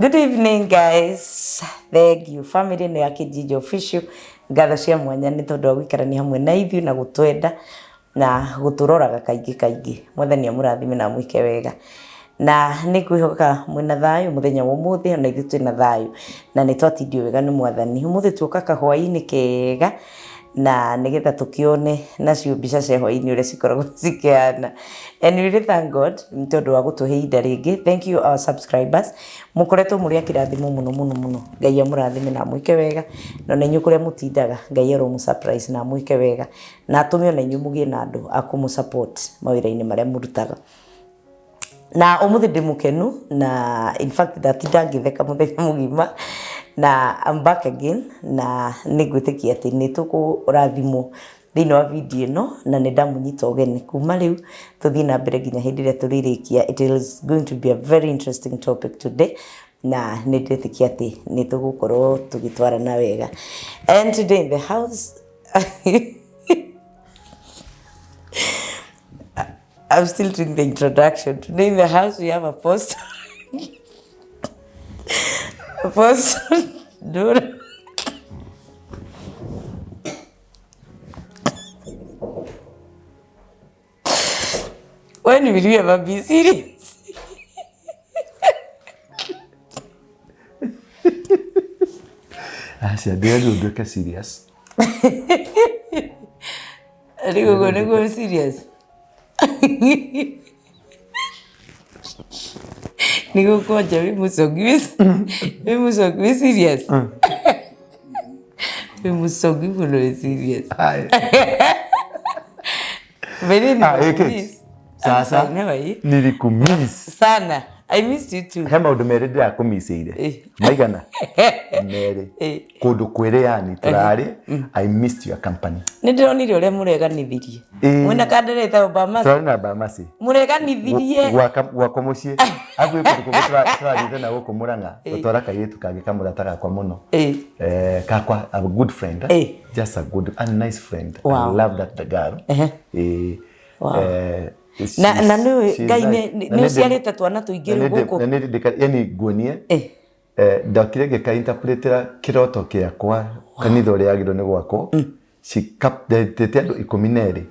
Good evening guys. Thank you. Family ĩno ya Kijiji Official. Ngatho cia mwanya nĩ tondũ wa gũikarania hamwe na ithuĩ na gũtwenda na gũtũroraga kaingĩ kaingĩ. Mwathani amũrathime na amwĩke wega. Na nĩ ngwĩhoka mwĩna thayũ mũthenya wa ũmũthĩ ona ithuĩ twĩna thayũ na nĩ twatindio wega nĩ Mwathani. Ũmũthĩ tuoka kahwaĩ-inĩ kega na nĩgetha tũkĩone nacio mbica cia hwaĩ-inĩ ũrĩa cikoragwo cikĩhana. And we really thank God nĩ tondũ wa gũtũhe ihinda rĩngĩ. Thank you our subscribers. Mũkoretwo mũrĩ a kĩrathimo mũno mũno mũno. Ngai amũrathime na amwĩke wega. Na ona inyuĩ kũrĩa mũtindaga Ngai aromũ surprise na amwĩke wega. Na atũme ona inyuĩ mũgĩe na andũ a kũmũ support mawĩra-inĩ marĩa mũrutaga. Na ũmũthĩ ndĩ mũkenu na in fact ndatinda ngĩtheka mũthenya mũgima na I'm back again na nĩ ngwĩtĩkia atĩ nĩ tũkũrathimwo thĩinĩ wa video ĩno na nĩ ndamũnyita ũgeni kuma rĩu tũthiĩ na mbere nginya hĩndĩ ĩrĩa tũrĩrĩkia. It is going to be a very interesting topic today na nĩ ndĩretĩkia atĩ nĩ tũgũkorwo tũgĩtwarana wega. And today in the house I'm still doing the introduction. Today in the house we have Apostle. Apostle Dora. When will you ever be serious? Aca ndĩrenda nduĩke serious. Rĩu ũguo nĩguo serious. Nĩguo kwanja wĩ mũcongi wĩ mũcongi wĩ serious. Wĩ mũcongi mũno wĩ serious. Very Ah, eh, Kate. nice. Sasa I'm fine, how are you? nilikumiss. Sana. I missed you too. He maũndũ merĩ ndĩrakũmicĩire. Eh. Maigana? Merĩ. Eh. Kũndũ kwĩrĩ yani tũrarĩ. I missed your company. Nĩ ndĩronire ũrĩa mũreganithirie. Eh. Mwĩna kandere ĩtagwo Bamasi. Tũrarĩ na Bamasi. Mũreganithirie. Gwakwa mũciĩ. Hakuhĩ kũndũ kũngĩ tũrathiĩte na gũkũ Mũrang'a. Gũtwara kairĩtu kangĩ kamũrata gakwa mũno. Eh. Eh, kakwa a good friend. Eh. Just a good a nice friend. Wow. I love that girl. Ehe. Eh. Wow. Eh, Na na she's- nĩ she's Ngai nice. nĩ Na nĩ nĩ ndĩ- ũciarĩte twana tũingĩ na rĩu nĩ ndĩ- gũkũ. na nĩ ndĩ- yani nguonie Eh. eh, ndokire ngĩka interpretera kĩroto kĩakwa kanitha ũrĩa yagĩrĩirwo nĩ gwakwo. She cap ndetĩte andũ 12.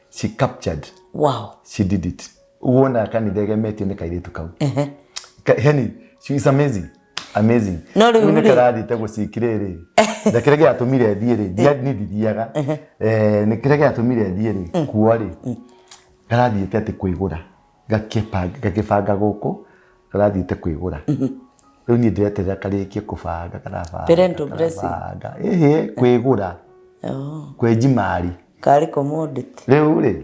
She captured. Wow. She did it. Wona kanitha ĩgemetio nĩ kairĩtu kau. Yani she is amazing. Amazing. No rĩu nĩ rĩ- karathiĩte gũciki rĩrĩ. Na kĩrĩa gĩatũmire thiĩ rĩ, niĩ ndithiaga. Eh, nĩ kĩrĩa gĩatũmire thiĩ rĩ, kuo rĩ, karathiĩte atĩ kwĩgũra. Gakĩbanga gakĩbanga gũkũ, karathiĩte kwĩgũra. Rĩu niĩ ndĩreterera karĩkie kũbanga, karabanga, Parental blessing. karabanga. Ĩhĩ, kwĩgũra. Oh. Kwĩnjimari. Karĩ commodity. Rĩu rĩ,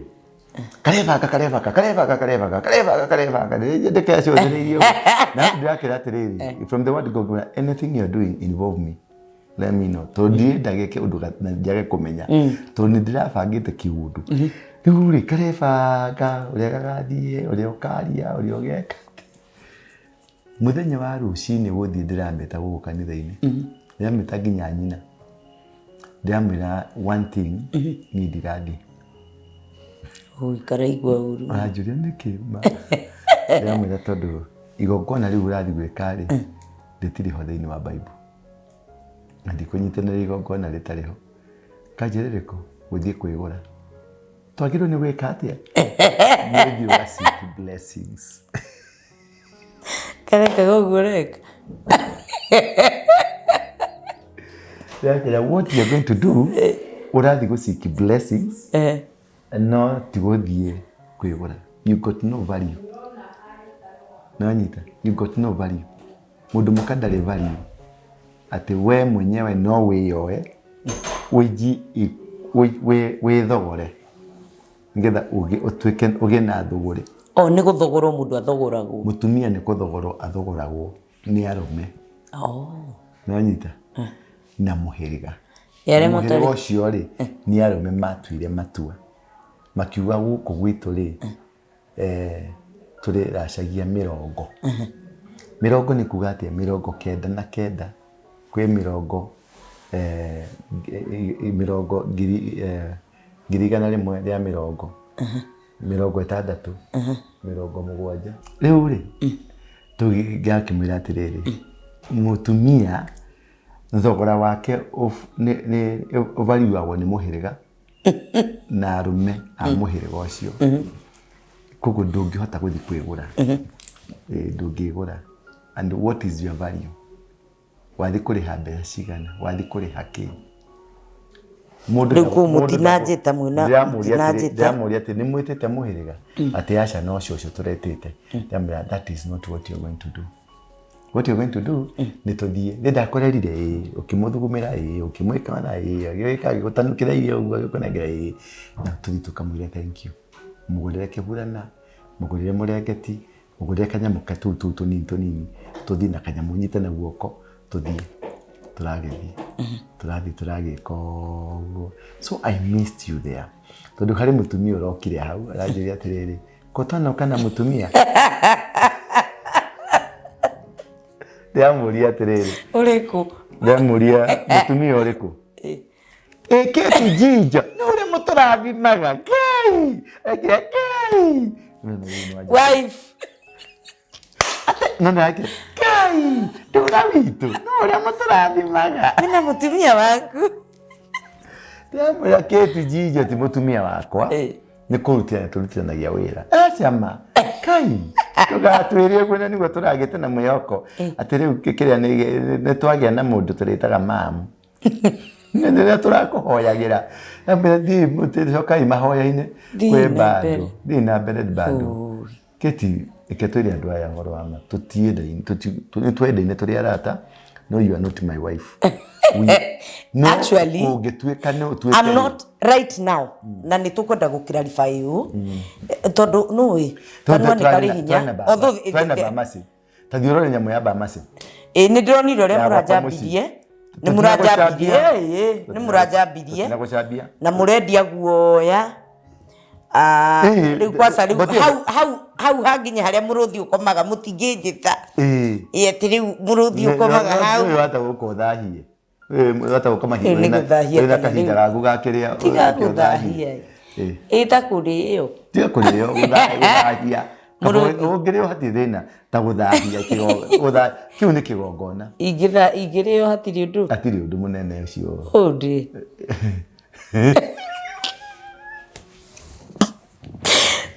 karebanga karebanga karebanga karebanga karebanga karebanga ndĩkecũthĩrĩirie ũguo. Na ndĩrakĩra atĩrĩrĩ, from the word go, ngĩmwĩra, anything you're doing involve me let me know tondũ ndirenda gĩke ũndũ na njage kũmenya tondũ nĩ ndĩrabangĩte kĩũndũ. Rĩu rĩ, karebanga ũrĩa gagathiĩ, ũrĩa ũkaria, ũrĩa ũgeka. Mũthenya wa rũcinĩ gũthiĩ ndĩrameta gũkũ kanitha-inĩ, ndĩrameta nginya nyina, ndĩramwĩra one thing, niĩ ndirathiĩ. Gũikara igua ũru. Ũranjũria nĩkĩ ma? Ndĩramwĩra tondũ igongona rĩu ũrathiĩ gwĩka rĩ, rĩtirĩ ho thĩinĩ wa Bible. Na ndikũnyitanĩra igongona rĩtarĩ ho. Kanjĩra rĩrĩkũ? Gũthiĩ kwĩgũra. Twagĩrĩirwo nĩ gwĩka atĩa? Nĩ ũthiĩ ũga seek blessings. Karekaga ũguo ũreka. Ndĩrakĩra what you are going to do, ũrathiĩ gũ seek blessings, Eh. no ti gũthiĩ kwĩgũra. You got no value. Nĩwanyita? You got no value. Mũndũ mũka ndarĩ value. Atĩ we mwenyewe no wĩyoe, wĩthogore nĩgetha ũtuĩke ũgĩe na thũgũrĩ. O nĩ gũthogorwo mũndũ athogoragwo. Mũtumia nĩ kũthogorwo athogoragwo nĩ arũme. Oh. Nĩwanyita? Na mũhĩrĩga. Ĩ arĩa Na mũhĩrĩga matarĩ- ũcio rĩ, nĩ arũme matuire matua. Makiuga gũkũ gwitũ rĩ, tũrĩracagia mĩrongo. Mĩrongo nĩ kuga atĩa? 99, kwĩ mĩrongo mĩrongo ngiri ngiri igana rĩmwe rĩa mĩrongo, 60, 70. Rĩu rĩ, ngakĩmwĩra atĩrĩrĩ, Mũtumia thogora wake nĩ ũvariuagwo nĩ mũhĩrĩga na arũme a mũhĩrĩga ũcio. Koguo ndũngĩhota gũthiĩ kwĩgũra. Ndũngĩgũra. And what is your value? Wathiĩ kũrĩha mbeca cigana? Wathiĩ kũrĩha kĩ? Mũndũ Rĩu kũu mũtinanjĩta mwĩna- mũtinanjĩta. Ndĩramũria atĩ nĩ mwĩtĩte mũhĩrĩga? Atĩ aca, no cũcũ tũretĩte. Ndĩramwĩra, that is not what you're going to do. What you're going to do nĩ tũthiĩ nĩ ndakũrerire, ĩĩ, ũkĩmũthugumĩra, ĩĩ, ũkĩmwĩka na ĩĩ, agĩũka agĩgũtanukĩra irio ũguo, agĩkũnengera, ĩĩ, na tũthiĩ tũkamwĩre thank you, mũgũrĩre kĩburana, mũgũrĩre mũrengeti, mũgũrĩre kanyamũ tũu tũu tũnini tũnini, tũthiĩ na kanyamũ, nyite na guoko, tũthiĩ tũragĩthiĩ, tũrathiĩ tũragĩka ũguo. So I missed you there, tondũ harĩ mũtumia ũrokire hau aranjĩria atĩrĩrĩ, kotanoka na mũtumia. Ndĩramũria atĩrĩrĩ, Ũrĩkũ? Ndĩramũria mũtumia ũrĩkũ? Ĩkĩti jinjo nĩ ũrĩa mũtũrathimaga Ngai ekire Ngai. Wife. No nake Ngai ndũra witũ nĩ ũrĩa mũtũrathimaga. Wĩna mũtumia waku. Ndĩramwĩra Kate Jinjo ti mũtumia wakwa, nĩ kũrutithania tũrutithanagia wĩra. Acama kai tũgatwĩre ũguo, na nĩguo tũragĩte na mwĩhoko atĩ rĩu kĩrĩa nĩ twagĩa na mũndũ tũrĩtaga mamu nĩ rĩrĩa tũrakũhoyagĩra. Ndamwĩra thiĩ cokai mahoya-inĩ. Thiĩ kwĩ na bado mbere. Thiĩ na mbere bado. Kate, reke twĩre andũ aya ũhoro wa ma, tũtiendaine, nĩ twendaine, tũrĩ arata, no you are not my wife. No Actually, ũngĩtuĩka no ũtuĩke I'm not right now, na nĩ tũkwenda gũ clarify ũũ tondũ nũĩ kanua nĩ karĩ hinya. Although twarĩ na Bamasi, ta thiĩ ũrore nyamũ ya Bamasi. Ĩ, nĩ ndĩronire ũrĩa Ya gwakwa. Mũranjambirie, nĩ mũranjambirie, ĩ, nĩ mũranjambirie. Tũtinagũcambia. Na mũrendia guoya. Ah, rĩu kwaca rĩu hau hau hau hanginya harĩa mũrũthi ũkomaga mũtingĩnjĩta. Ĩ, atĩ rĩu mũrũthi ũkomaga hau. Ũyũ wata gũka ũthahie. Ũyũ wata gũka mahinda. Rĩu nĩ gũthahia wĩna kana kahinda rĩu? gaku ga kĩrĩa. Tiga gũthahia. Ĩta kũrĩo. Tiga kũrĩo, gũthahia. Mũrũthi. Ũngĩrĩo hatirĩ thĩna, ta gũthahia kĩu nĩ kĩgongona. Ingĩrĩo hatirĩ ũndũ. Hatirĩ ũndũ mũnene ũcio. Ũndĩ.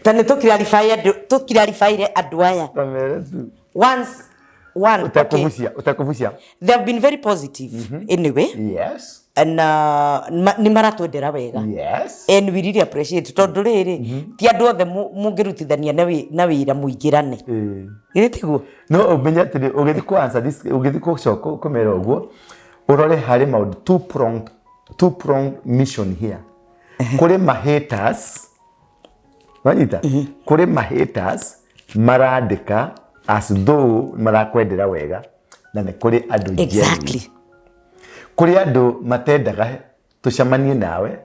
Ta nĩ tũ clarify andũ, tũ clarify andũ aya. Kamere tu. Once one, okay. Ũtekũbucia, ũtekũbucia. They have been very positive anyway. And nĩ maratwendera wega. And we really appreciate, tondũ rĩrĩ ti andũ othe mũngĩrutithania na wĩra mũingĩrane. Githĩ tiguo? No ũmenye atĩrĩ, ũgĩthiĩ kũ answer this, ũgĩthiĩ gũcoka kũmera ũguo, ũrore harĩ maũndũ two pronged mission here. Kũrĩ ma haters, wanyita, kũrĩ ma haters marandĩka as though marakwendera wega, na nĩ kũrĩ andũ genuine. Kũrĩ andũ matendaga tũcemanie nawe,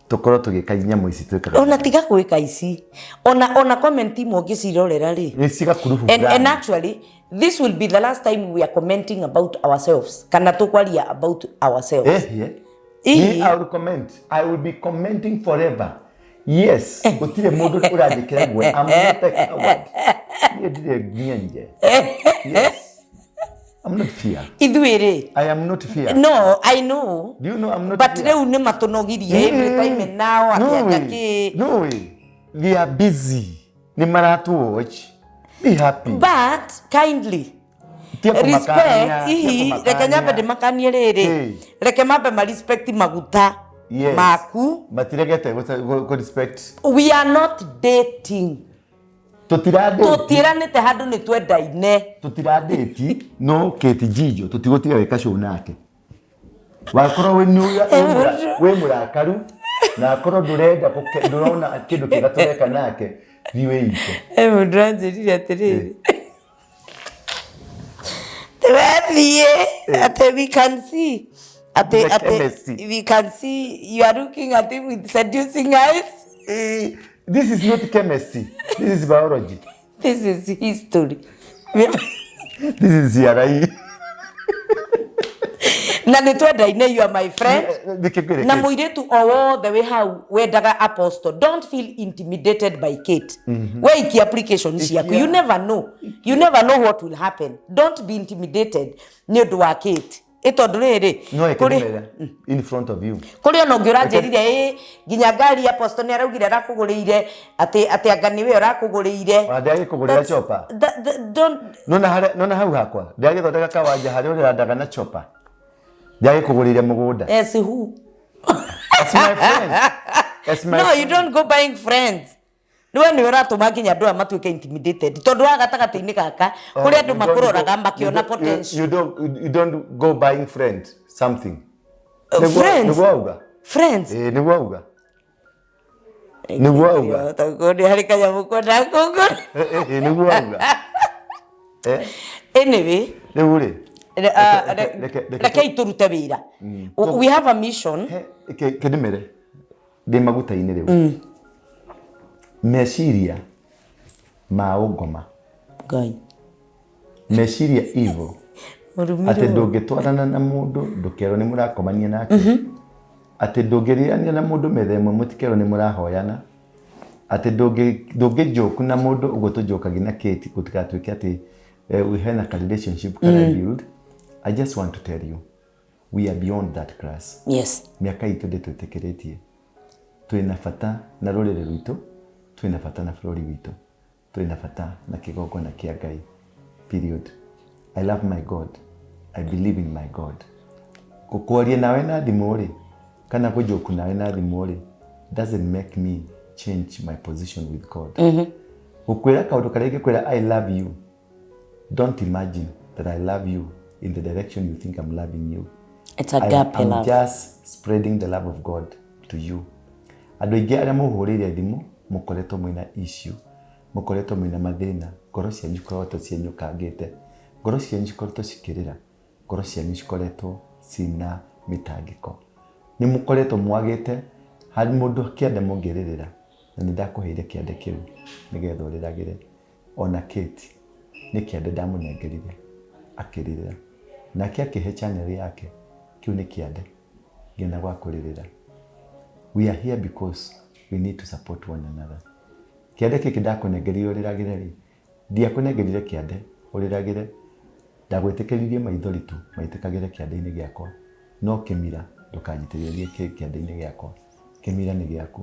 tũkorwo tũgĩka nyamũ ici twĩkaga. Ona tiga gwĩka ici, ona comment imwe ũngĩcirorera rĩ, nĩ cigakurubu and fulani. Actually, this will be the last time we are commenting about ourselves kana tũkwaria about ourselves. Yeah. Ihi. Me, I will comment. I will be commenting forever. Yes, gũtirĩ mũndũ ũranjĩkĩra guoya. I'm not a coward. Niĩ ndirĩ nyenje. Yes. I'm not fear. Ithuĩ rĩ, I am not fear. No, I know. Do you know I'm not But fear? rĩu nĩ matũnogirie every time now No atĩ way. anga kĩ. No way. They are busy. Nĩ maratu watch. Be happy. But kindly Tia kũmakania, respect tia ihi, reke kũmakania. nyambe ndĩmakanie rĩrĩ, reke mambe ma respect maguta maku. Matiregete gũ respect. We are not dating. Tũtiradate. Tũtiĩranĩte handũ nĩ twendaine. Tũtiradate, no Kate Jijo tũtigũtiga gwĩka show nake. Wakorwo wĩ mũrakaru na akorwo ndũrenda ndũrona kĩndũ kĩega tũreka nake, thiĩ wĩike. He mũndũ anjĩrire atĩrĩrĩ, tũrathiĩ atĩ we can see atĩ The atĩ chemistry. We can see you are looking at him with seducing eyes. This is not chemistry. This is biology. This is history. This is CRE. Na nĩ twendaine, you are my friend. Nĩkĩ ngwĩre Na Kate? Mũirĩtu o wothe wĩ hau wendaga Apostle, don't feel intimidated by Kate. We ikia application ciaku. Ikia. You never know, you never know what will happen. Don't be intimidated nĩ ũndũ wa Kate, ĩ tondũ rĩrĩ No kũrĩ ĩkĩndĩmĩre in front of you. Kũrĩ ona ũngĩ ũranjĩrire ĩ nginya ngari Apostle nĩ araugire arakũgũrĩire, atĩ anga nĩwe ũrakũgũrĩire. Ona ndĩragĩkũgũrĩra chopper. Don't. Nona harĩa, nona hau hakwa ndĩragĩthondeka kawanja harĩa ũrĩrandaga na chopper, ndĩragĩkũgũrĩire mũgũnda. As who? As my friend, as my No, you friend. don't go buying friends. Niwe nĩwe ũratũma nginya andũ aya matuĩke intimidated, tondũ wa gatagatĩ-inĩ gaka kũrĩ andũ You don't makũroraga you makĩona potential. You don't go buying friend something. Friends. Nĩguo auga. Friends. Ĩĩ, nĩguo auga, nĩguo auga. Tondũ nĩ harĩ kanyamũ kwendaga kũngũra. Ĩĩ, nĩguo auga. Anyway, Rĩu rĩ, rekei tũrute wĩra. We have a mission. Kĩndĩmĩre ndĩ maguta-inĩ rĩu, meciria ma ũngoma, Ngai. Meciria evil, Mũrũmĩrĩrwo. Atĩ ndũngĩtwarana na mũndũ ndũkerwo nĩ mũrakomania nake, atĩ ndũngĩrĩania na mũndũ metha ĩmwe mũtikerwo nĩ mũrahoyana, atĩ ndũngĩnjoku na mũndũ ũguo tũnjokagia na Kate, gũtigatuĩke atĩ we hena ka relationship kara build. I just want to tell you, we are beyond that class. Mĩaka itũ ndĩtwĩtĩkĩrĩtie. Twĩna bata na rũrĩrĩ rwitũ, twĩna bata na bũrũri witũ, twĩna bata na kĩgongona kĩa Ngai, period. I love my God, I believe in my God. Kwaria nawe na thimũ rĩ, kana kũnjoku nawe na thimũ rĩ, doesn't make me change my position with God. Gũkwĩra kaũndũ karĩa ingĩkwĩra "I love you", don't imagine that I love you in the direction you think I'm loving you. It's agape I'm love. Just spreading the love of God to you. Andũ aingĩ arĩa mũhũrĩire thimũ mũkoretwo mwĩna issue, mũkoretwo mwĩna mathĩna, ngoro cianyu cikoretwo cienyũkangĩte, ngoro cianyu cikoretwo cikĩrĩra, ngoro cianyu cikoretwo cina mĩtangĩko, nĩ mũkoretwo mwagĩte harĩ mũndũ kĩande mũngĩrĩrĩra, na nĩ ndakũheire kĩande kĩu nĩgetha ũrĩragĩre. Ona Kate nĩ kĩande ndamũnengerire akĩrĩrĩra, nake akĩhe channel yake, kĩu nĩ kĩande ngĩona gwa kũrĩrĩra. We are here because we need to support one another. Kĩande gĩkĩ ndakũnengerire ũrĩragĩre rĩ, ndiakũnengerire kĩande ũrĩragĩre, ndagwĩtĩkĩririe maithori tu maitĩkagĩre kĩande-inĩ gĩakwa, no kĩmira ndũkanyitĩrĩrie kĩande-inĩ gĩakwa, kĩmira nĩ gĩaku.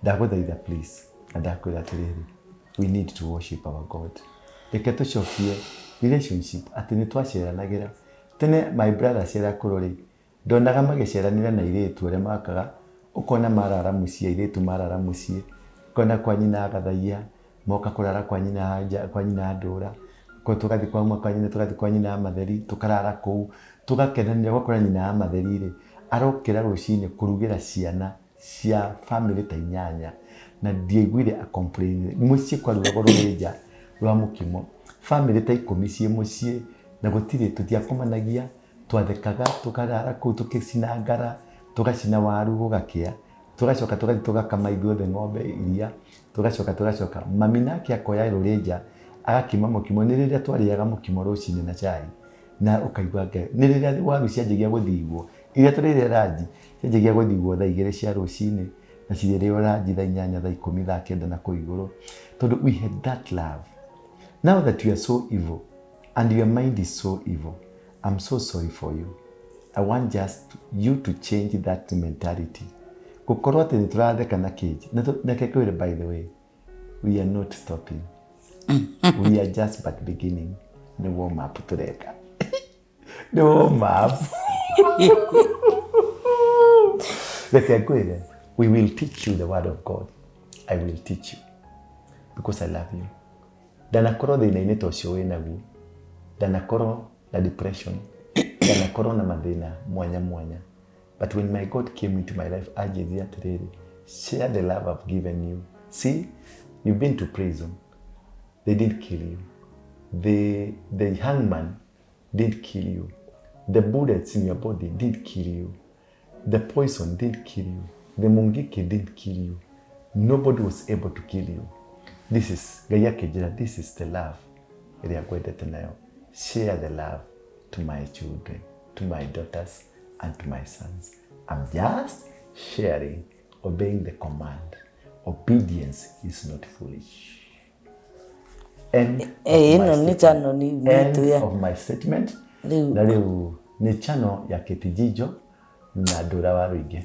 Ndagũthaitha, please, na ndakwĩra atĩrĩrĩ, we need to worship our God. Reke tũcokie relationship atĩ nĩ twaceranagĩra tene. My brothers arĩa akũrũ rĩ, ndonaga magĩceranĩra na airĩtu arĩa makaga, ũkona marara mũciĩ, airĩtu marara mũciĩ, ũkona kwa nyina agathaia moka kũrara kwa nyina kwa nyina ndũra ko, tũgathiĩ kwa kwa nyina, tũgathiĩ kwa nyina matheri, tũkarara kũu, tũgakenanĩra. Ũgakora nyina ya matheri rĩ, arokĩra rũcinĩ kũrugĩra ciana cia family ta inyanya, na ndiaiguire a complain. Mũciĩ kwarugagwo rũrĩnja rwa mũkimo, family ta 10 ciĩ mũciĩ, na gũtirĩ tũtiakomanagia, twathekaga, tũkarara kũu, tũkĩcina ngara, tũgacina waru, gũgakĩa, tũgacoka tũgathiĩ tũgakama ithuothe ng'ombe iria, tũgacoka mami nake akoya rũrĩnja agakima mũkimo. Nĩ rĩrĩa twarĩaga mũkimo rũcinĩ na cai, na ũkaigua Ngai. Nĩ rĩrĩa waru cianjagia gũthigwo, iria tũrĩrĩa ranji cianjagia gũthigwo thaa 2 cia rũcinĩ, na cirĩrĩo ranji thaa 8, thaa 10, thaa 9 na kũu igũrũ, tondũ we had that love. Now that you are so evil and your mind is so evil, I'm so sorry for you. I want just you to change that mentality, gũkorwo atĩ nĩ tũratheka na kĩnji. Reke kwĩre, by the way, we are not stopping, we are just but beginning. Nĩ warm up tũreka, nĩ warm up. Reke ngwĩre, we will teach you the word of God. I will teach you because I love you. Ndanakorwo thĩna-inĩ ta ũcio wĩ naguo, ndanakorwo na depression, ndanakorwo na mathĩna mwanya mwanya, but when my God came into my life, anjĩrire atĩrĩrĩ, "Share the love I've given you. See, you've been to prison, they didn't kill you. The hangman didn't kill you. The bullets in your body didn't kill you. The poison didn't kill you. The mungiki didn't kill you. Nobody was able to kill you." This is Ngai akĩnjĩra, "This is the love ĩrĩa ngwendete nayo. Share the love to my children." to my daughters and to my sons. I'm just sharing, obeying the command. Obedience is not foolish. End of Eh, my ĩno nĩ statement. channel nĩ End itũ ya of my statement. Rĩu. Na rĩu nĩ channel ya Kĩtijinjo na Ndũra wa Rũingĩ.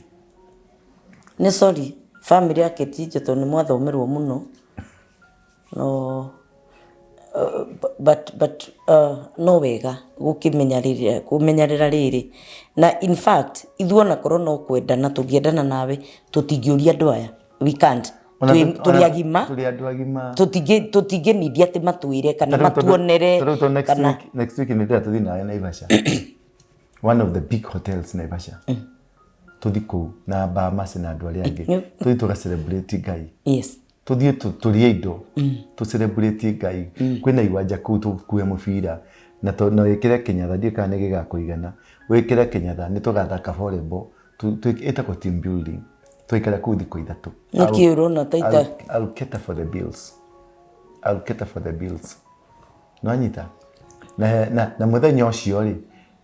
Nĩ sorry family ya Kĩtinjo tondũ nĩ mwathomerwo mũno no but no wega gũkĩmenya rĩrĩa kũmenyerera rĩrĩ na in fact ithuĩ ona korwo no kwendana tũngĩendana nawe tũtingĩũria andũ aya, we can't. Tũrĩ agima. Tũrĩ andũ agima. Tũtingĩnindia atĩ matwĩre kana matuonere. Tarĩu tondũ next kana week, next week nĩ ndĩrenda tũthiĩ nawe Naivasha, one of the big hotels Naivasha. Tũthiĩ kũu na Bamasi na andũ arĩa angĩ, tũthiĩ tũga celebrate Ngai. Tũthiĩ tũrĩe indo, tũ celebrate Ngai. Kwĩna iwanja kũu, tũkue mũbira na na wĩkĩre kĩnyatha, ndiũĩ kana nĩ gĩgakũigana, wĩkĩre kĩnyatha, nĩ tũgathaka volleyball. Ĩtagwo team building. Tũikare kũu thikũ 3. Nĩkĩ ũrona ta ita I'll cater for the bills. I'll cater for the bills. Nwanyita? Na mũthenya ũcio rĩ,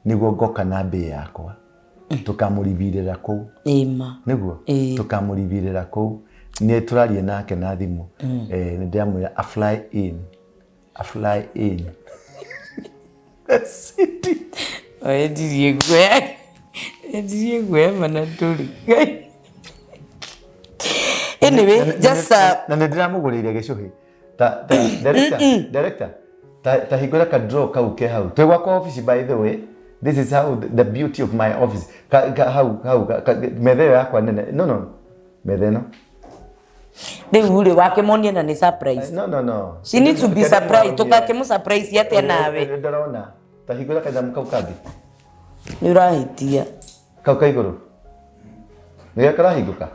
nĩguo ngoka na mbĩ yakwa. Tũkamũrivirĩra kũu. Ĩma. Nĩguo? Ĩĩ. Tũkamũrivirĩra kũu. Nĩ tũraria nake na thimũ. Nĩ ndĩramwĩra a fly in. A fly in. The city. Endirie guoya, endirie guoya mana ndũrĩ. Anyway, just Na nĩ ndĩramũgũrĩire gĩcũhĩ. Ta director, director, ta hingũra ka draw kau ke hau. Twĩ gwakwa office, by the way. This is how the beauty of my office. Ka hau metha ĩyo yakwa nene. No. Metha ĩno. Rĩu rĩ wakĩmonia na nĩ surprise. No. She needs to be surprised. Tũgakĩmũ surprise atĩa nawe? Ndĩrona. Ta hingũra kanyamũ kau kangĩ. Nĩ ũrahĩtia. Kau ka igũrũ. Nĩga karahingũka?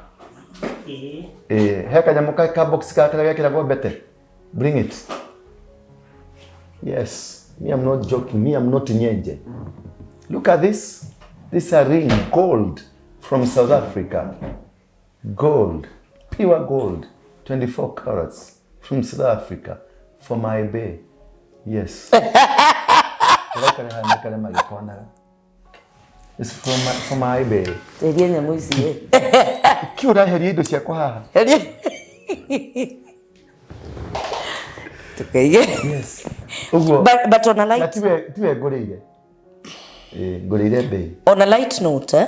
Ĩĩ. He kanyamũ ka box ka karĩa gekĩragwo mbete. Bring it. Yes. Me, I'm not joking. Me, I'm not nyenje. Look at this. This is a ring, gold from South Africa. Gold, pure gold, 24 carats from South Africa for my bae. Yes. It's from my bae. Teria nyamũ ici ĩ. Kĩ ũraheria indo ciakwa haha? Heria. Tũkaige. Yes. Ũguo. But on a Na light tiwe ngũrĩire. Ngũrĩire mbei. On a light note,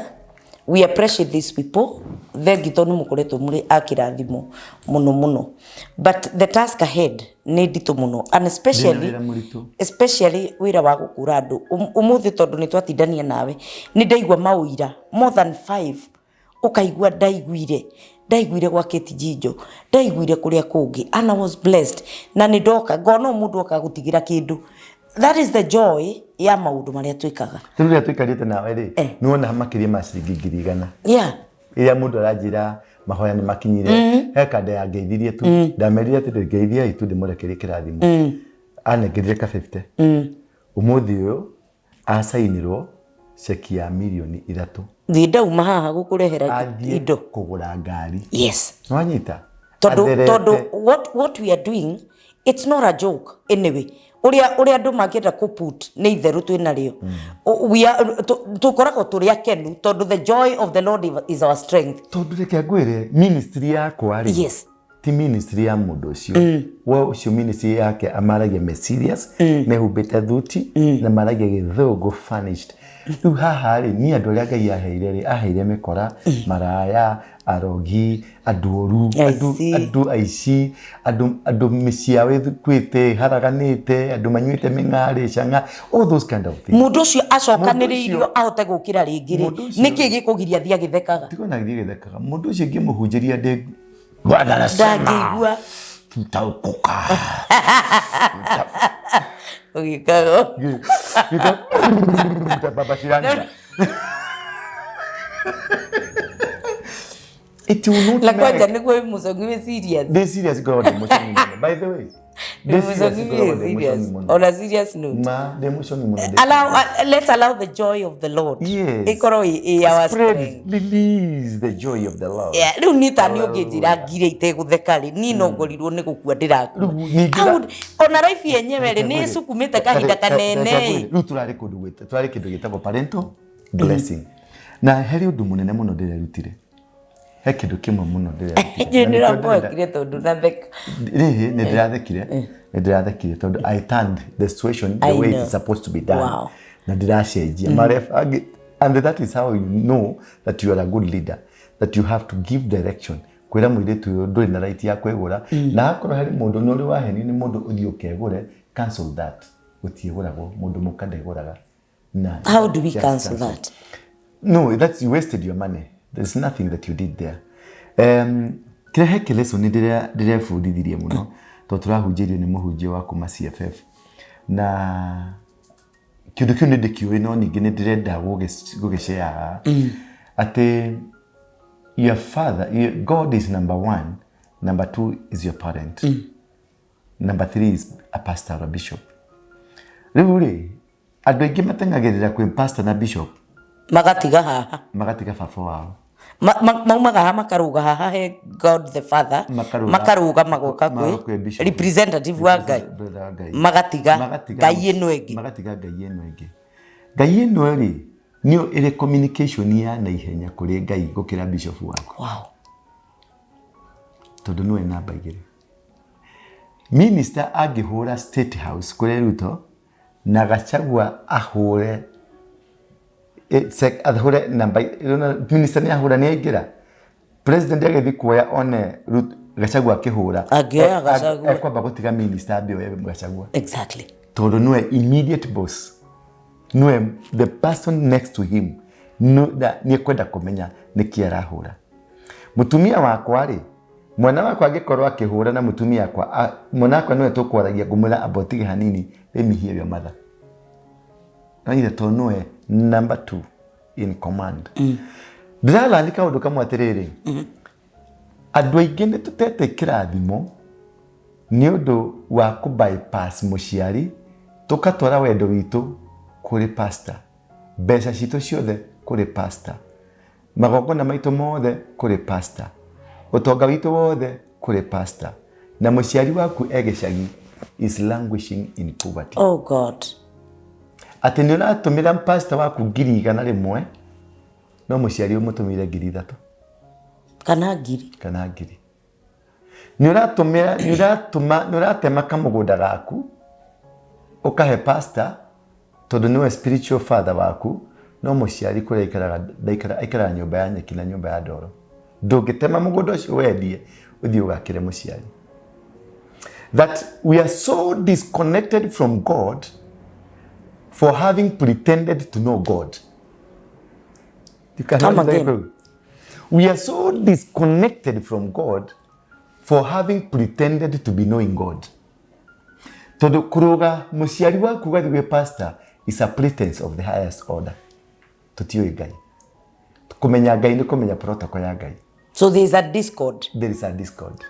we appreciate these people. Thengi tondũ mũkoretwo mũrĩ a kĩrathimo mũno mũno. But the task ahead nĩ nditũ mũno, and especially Ndĩna wĩra mũritũ. especially wĩra wa gũkũra andũ. Ũmũthĩ tondũ nĩ twatindania nawe, nĩ ndaigua maũira more than 5, ũkaigua ndaiguire gwa Kĩtijinjo, ndaiguire kũrĩa kũngĩ, and I was blessed. Na nĩ ndoka ngona mũndũ oka gũtigĩra kĩndũ. That is the joy ya maũndũ marĩa twĩkaga. Rĩu rĩrĩa tũikarĩte nawe rĩ, nĩ wona makĩria ma ciringi 100,000. Ĩrĩa mũndũ aranjĩra mahoya nĩ makinyire. He kanda ya ngeithirie tu. Ndamerire atĩ ngeithiai tu ndĩmũrekerie kĩrathimo. Anengerire ka 50. Ũmũthĩ ũyũ acainirwo ceki ya mirioni 3. Thiĩ ndauma haha gũkũrehera Athiĩ indo. kũgũra ngari. Yes. Nĩwanyita? Tondũ Atherete. tondũ what we are doing, it's not a joke anyway. Ũrĩa andũ mangĩenda kũ put nĩ itherũ twĩ narĩo. We are tũkoragwo tũrĩ akenu tondũ the joy of the Lord is our strength. Tondũ reke ngwĩre, ministry yakwa rĩ, ti ministry ya mũndũ ũcio. We ũcio ministry yake amaragia me serious, mehumbĩte thuti na maragia gĩthũngũ furnished. Rĩu haha rĩ, niĩ andũ arĩa Ngai aheire rĩ, aheire mĩkora, maraya, arogi, andũ oru, I see. andũ aici, andũ mĩciĩ yao ĩkuĩte, ĩharaganĩte, andũ manyuĩte mĩng'arĩ, cang'a, all those kind of things. Mũndũ ũcio acokanĩrĩirio ahote gũkĩra rĩngĩ rĩ, Mũndũ ũcio nĩkĩ gĩkũgiria athiĩ agĩthekaga? Tiga ona gĩthiĩ agĩthekaga. Mũndũ ũcio ingĩmũhunjĩria ndĩ Bwana anasema, Ndangĩigua. tutaokoka. Ũgĩkaga. Gĩka Baba Shiranga. It will not Na kwanja make. nĩguo wĩ mũcongi wĩ serious. Ndĩ serious ngoragwo ndĩ mũcongi mũno. By the way. Ndĩ serious, Mũcong'i ngoragwo ndĩ serious. mũcong'i mũno. On a serious note. Ma ndĩ mũcong'i mũno ndĩ Let's allow the joy of the Lord. Yes. Ĩkorwo ĩ our Spread, strength. release the joy of the Lord. Yeah, rĩu niĩ ta niĩ ũngĩnjĩra ngire itegũtheka rĩ niĩ no ngorirwo nĩ gũkua ndĩrakua. Rĩu ningĩ I ona life yenyewe rĩ nĩ ĩcukumĩte kahinda kanene. Rĩu tũrarĩ kũndũ tũrarĩ kĩndũ gĩtagwo parental blessing. Na harĩ ũndũ mũnene mũno ndĩrerutire. He kĩndũ kĩmwe mũno ndĩrerutire. Njũĩ Na nĩkĩo ndĩrenda- nĩũramboekire tondũ natheka. Rĩrĩ nĩ ndĩrathekire. Nĩ ndĩrathekire tondũ I turned the situation the I way it know. is supposed to be done. Wow. Na ndĩracenjia. Maref angĩ, and that is how you know that you are a good leader, that you have to give direction. Kwĩra mũirĩtu ũyũ ndũrĩ na right ya kwĩgũra, na akorwo harĩ mũndũ nĩ ũrĩ wahenio nĩ mũndũ ũthiĩ ũkegũre, cancel that. Gũtiĩgũragwo, mũndũ mũka ndegũraga. Na How do we just cancel that? No, that's you wasted your money. There's nothing that you did there. Kĩrĩa he kĩlesson ndĩrebundithirie mũno tondũ tũrahunjĩirio nĩ mũhunjia wa kuma CFF na kĩndũ kĩu nĩ ndĩkĩũĩ no ningĩ nĩ ndĩrenda gũgĩshare atĩ your father, God is number one, number two is your parent, number three is a pastor or a bishop. Rĩu rĩ andũ aingĩ mateng'agĩrĩra kwĩ pastor na bishop Magatiga haha. Magatiga baba wao. Maumaga haha makarũga haha he God the Father, Makarũga- makarũga magoka magoka kwĩ kwĩ bishop. representative wa Ngai. Brother wa Ngai. Magatiga Magatiga Ngai ĩno ĩngĩ. Magatiga Ngai ĩno ĩngĩ. Ngai ĩno rĩ nĩyo ĩrĩ communication ya naihenya kũrĩ Ngai gũkĩra bishop waku. Wow. Tondũ nĩwe namba igĩrĩ. Minister angĩhũra State House kũrĩ Ruto na Gachagua ahũre ahũre namba minister nĩ ahũra nĩ aingĩra. President agĩthiĩ kuoya one Gachagua akĩhũra. Angĩoya Gachagua. Ekwamba gũtiga minister ambe oye Gachagua. Exactly. Tondũ nĩwe immediate boss, nĩwe the person next to him, nĩ ekwenda kũmenya nĩkĩ arahũra. Mũtumia wakwa rĩ, mwana wakwa angĩkorwo akĩhũra na mũtumia wakwa, mwana wakwa nĩwe tũkwaragia, ngũmwĩra amba ũtige hanini, let me hear your mother. Nonyite tondũ nĩwe number two in command. Ndĩrarani kaũndũ kamwe atĩrĩrĩ, andũ aingĩ nĩ tũtete kĩrathimo nĩ ũndũ wa kũ bypass mũciari, tũkatwara wendo witũ kũrĩ pastor, mbeca citũ ciothe kũrĩ pastor, magongona maitũ mothe kũrĩ pastor, ũtonga witũ wothe kũrĩ pastor, na mũciari waku e gĩcagi is languishing in poverty. Oh God. Atĩ nĩ ũratũmĩra pastor waku 100,000, no mũciari ũmũtũmĩire 3,000. Kana ngiri. Kana ngiri. Nĩ ũratũmĩra, nĩ ũratũma, nĩ ũratema kamũgũnda gaku ũkahe pastor tondũ nĩwe spiritual father waku, no mũciari kũrĩa aikaraga, ndaikara, aikaraga nyũmba ya nyeki na nyũmba ya ndoro. Ndũngĩtema mũgũnda ũcio wendie ũthiĩ ũgakĩre mũciari. That we are so disconnected from God for having pretended to know God. You can Come understand again. that? We are so disconnected from God for having pretended to be knowing God. Tondũ kũrũga mũciari waku ũgathiĩ gwĩ pastor is a pretense of the highest order. Tũtiũĩ Ngai. Kũmenya Ngai nĩ kũmenya protocol ya Ngai. So there is a discord. There is a discord.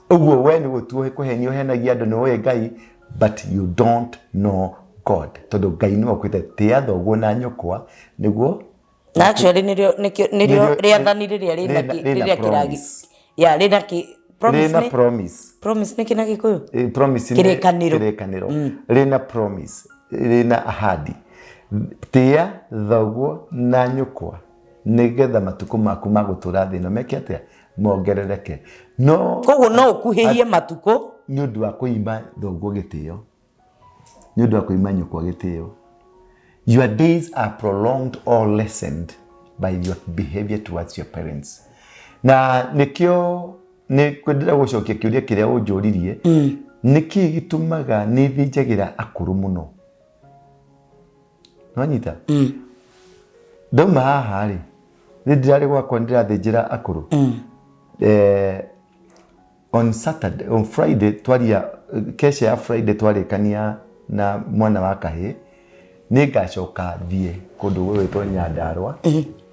Ũguo we nĩ gũtuo kũhenio ũhenagia andũ nĩ ũĩ Ngai, but you don't know God. Tondũ Ngai nĩwe ũkwĩte tĩa thoguo na nyũkwa nĩguo. Na actually nĩrĩo nĩkĩo nĩrĩo Nĩrĩo- rĩathani rĩrĩa rĩna rĩna rĩrĩa kĩragi promise. ya rĩna kĩ promise Rĩna nĩ promise. Promise nĩ kĩ na Gĩkũyũ? Promise nĩ Kĩrĩkanĩro. Kĩrĩkanĩro. Rĩna promise, rĩna ahadi. Tĩa thoguo na nyũkwa nĩgetha matukũ maku ma gũtũra thĩ ĩno meke atĩa? Mongerereke. No Koguo no ũkuhĩhie matukũ nĩ ũndũ wa kũima thoguo gĩtĩo, nĩ ũndũ wa kũima nyũkwa gĩtĩo. Your days are prolonged or lessened by your behavior towards your parents. Na nĩkĩo nĩ kwendera gũcokia kĩũria kĩrĩa ũnjũririe, nĩkĩ gĩtũmaga nĩ thĩnjagĩra akũrũ mũno? Nwanyita? Ndauma haha rĩ, nĩ ndĩrarĩ gwakwa ndĩrathĩnjĩra akũrũ. On Saturday, on Friday twaria kesha ya Friday twarĩkania na mwana wa kahĩĩ, nĩ ngacoka thiĩ kũndũ gwĩtwo Nyandarua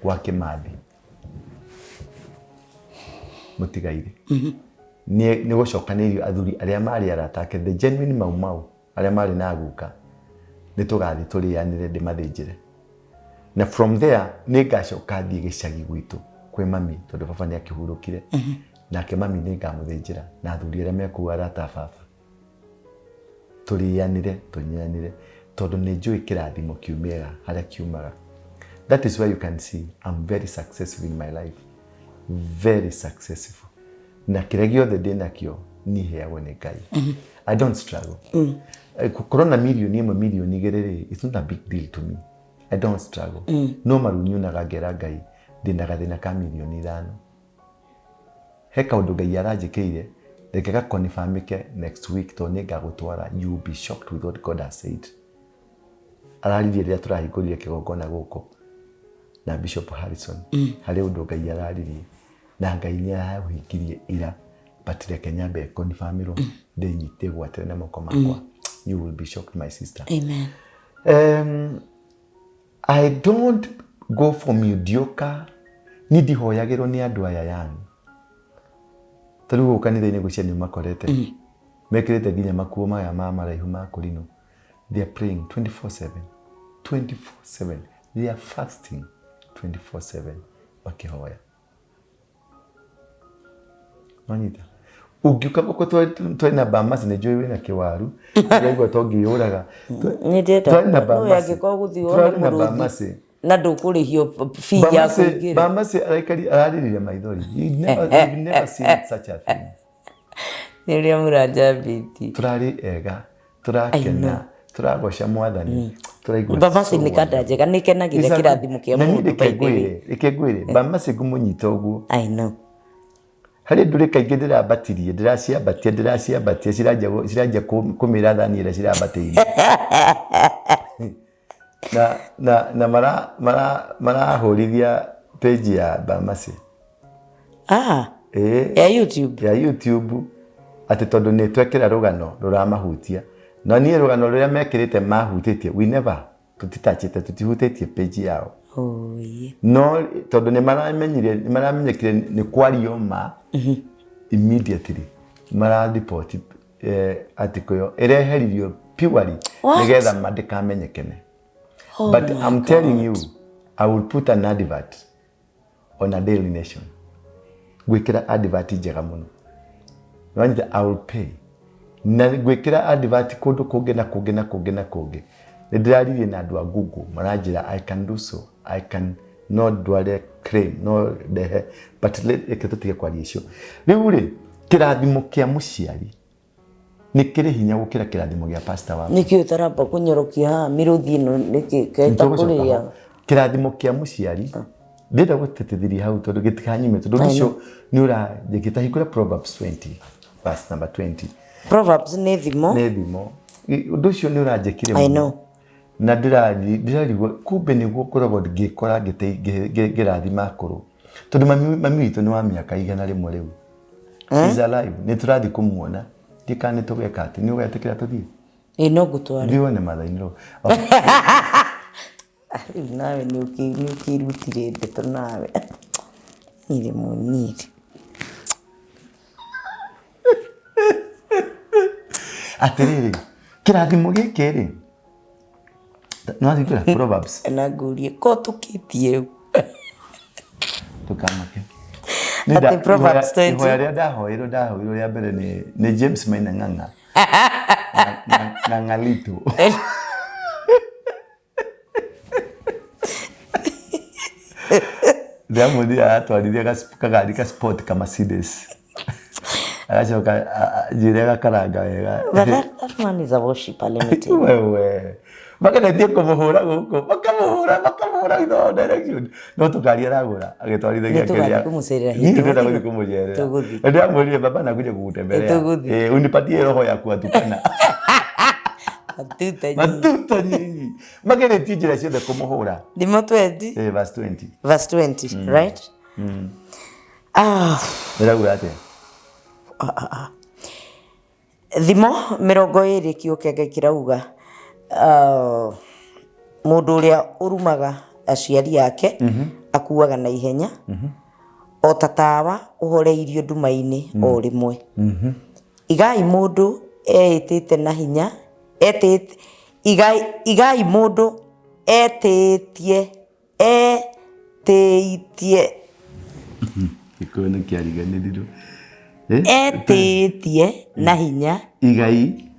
gwa Kĩmathi mũtigaire. Nĩ gũcokanĩrĩrio athuri arĩa marĩ arata ake, the genuine Mau Mau arĩa marĩ na guka, nĩ tũgathiĩ tũrĩanĩre, ndĩmathĩnjĩre, na from there nĩ ngacoka thiĩ gĩcagi gwitũ kwĩ mami, tondũ baba nĩ akĩhurũkire. Nake mami nĩ ngamũthĩnjĩra na athuri arĩa mekũu, arata a baba, tũrĩanĩre, tũnyanĩre, tondũ nĩ njũĩ kĩrathimo kiumĩra harĩa kiumaga. That is why you can see I'm very successful in my life, very successful, na kĩrĩa gĩothe ndĩ nakĩo niĩ heagwo nĩ Ngai. I don't struggle. Gũkorwo na mirioni 1, mirioni 2 rĩ, it's not a big deal to me. I don't struggle. No maru nyunaga ngera Ngai ndĩna gathĩna ka mirioni 5, he kaũndũ Ngai aranjĩkĩire, reke gakonifamĩke next week, tondũ nĩ ngagũtwara. You will be shocked with what God has said. Araririe rĩrĩa tũrahingũrire kĩgongona gũkũ na Bishop Harrison. Harĩ ũndũ Ngai araririe na Ngai nĩ araũhingirie ira, but reke nyambe konifamĩrwo, ndĩnyite gwatĩre na moko makwa. You will be shocked, my sister. Amen. I don't go for mediocre. Ni ndihoyagĩrwo nĩ andũ aya yani. Ta rĩu gũkũ kanitha-inĩ gwĩciria nĩ makorete. Mekĩrĩte nginya makuo maya ma maraihu ma kũrinũ. They are praying 24/7. 24/7. They are fasting 24/7 makĩhoya. Wanyita? Ũngĩũka gũkũ twarĩ na Bamasi, nĩ njũĩ wĩna kĩwaru. Ndĩraigua to ngĩyũraga. Nĩ ndĩrenda Twarĩ na no Bamasi. angĩkorwo gũthiĩ wone Twarĩ na mũrũthi Bamasi. na ndũkũrĩhio fee ya Bamasi, kũingĩra. Bamasi araikari ararĩrire maithori. You've never seen such a thing. Nĩ ũrĩa mũranjambĩtie. Tũrarĩ ega, tũrakena, tũragoca Mwathani, tũraigua Bamasi so nĩ kanda njega, nĩ kenagĩra kĩrathimo kĩa Na niĩ mũndũ, by reke the way. ngwĩre, reke ngwĩre, Bamasi ngũmũnyita ũguo. I know. Harĩ ndũrĩ kaingĩ ndĩrambatirie, ndĩraciambatia, ndĩraciambatia, ciranjia kũmĩra thani ĩrĩa cirambatĩire. Na marahũrithia page ya Bamasi. Ah, Ĩĩ. ya YouTube. Ya YouTube, atĩ tondũ nĩ twekĩra rũgano rũramahutia, na niĩ rũgano rũrĩa mekĩrĩte mahutĩtie, we never, tũtitachĩte, tũtihutĩtie page yao. Oh, yeah. No tondũ nĩ maramenyire, nĩ maramenyekire nĩ kwario ma, immediately mararipoti article ĩyo ĩreheririo purely What? nĩgetha mandĩkamenyekene. Oh But my I'm telling you, I will put an advert on a Daily Nation, gwĩkĩra advert njega mũno. Nĩwanyita? I will pay na gwĩkĩra advert kũndũ kũngĩ na kũngĩ na kũngĩ na kũngĩ. Nĩ ndĩraririe na andũ a Google, maranjĩra I can do so, I can, no ndware claim, no ndehe, but reke tũtige kwaria icio rĩu. Rĩ kĩrathimo kĩa mũciari nĩ kĩrĩ hinya gũkĩra kĩrathimo gĩa pastor waku. Nĩkĩ ũtaramba kũnyorokia haha mĩrũthi ĩno nĩkĩ keta Nĩtũgũcoka kũrĩa? ho. Kĩrathimo kĩa mũciari ndĩrenda gũtetithĩria hau tondũ gĩtikanyume, tondũ ũndũ ũcio nĩ ũranjĩkĩta. Hingũra Proverbs 20 verse number 20. Proverbs nĩ thimo. Nĩ thimo. Ũndũ ũcio nĩ ũranjĩkire I mũno. know. Na ndĩrarigwo kumbe nĩguo ngoragwo ngĩkora ngĩrathima akũrũ, tondũ mami witũ nĩ wa mĩaka 101 rĩu. She's alive. Nĩ tũrathiĩ kũmuona, ndikana nĩ tũgeka atĩ nĩ ũgetĩkĩra tũthiĩ. Ĩ, no ngũtware. Thiĩ wone mathainĩ. Rĩu nawe nĩ ũkĩrutire ndeto nawe nirĩ mũniri. Atĩrĩrĩ, kĩrathimo gĩkĩ rĩ, nĩwathingũra Proverbs. Na ngũrie ko tũkĩtie rĩu. Ndũkamake. Atĩ Proverbs 20. Ihoya rĩrĩa ndahoirwo rĩa mbere nĩ James Maina Ng'ang'a na Ng'alitu. Ndĩramuonire aratwarithia kagari ka sport ka Mercedes, agacoka njĩre agakaranga wega. But that man is a worshipper, let me tell you. Wewe mageretie kũmũhũra gũkũ, makamũhũra, makamũhũra in all direction, no tũkari aragũra agĩtwarithagia. Nĩ tũgathiĩ kũmũcerera Niĩ hĩndĩ ndĩrenda ĩmwe. gũthiĩ kũmũcerera. Tũgũthiĩ. Ndĩramwĩrire, "Baba, nakuja kukutembelea." Tũgũthiĩ. "Unipatie roho ya kuwatukana." Matuta nyinyi. Matuta nyinyi, mageretie njĩra ciothe kũmũhũra. Thimo 20. Verse 20. Verse 20, right? Ah, Ndĩrauga atĩa? Thimo 20, kiugo kĩa Ngai kĩrauga, mũndũ ũrĩa ũrumaga aciari ake akuaga na ihenya. O ta tawa ũhoreirio nduma-inĩ o rĩmwe. Igai mũndũ eĩtĩte na hinya, etĩte, igai, igai mũndũ etĩtie, etĩitie, Gĩkũyũ nĩ kĩariganĩrirwo. Etĩtie na hinya. Igai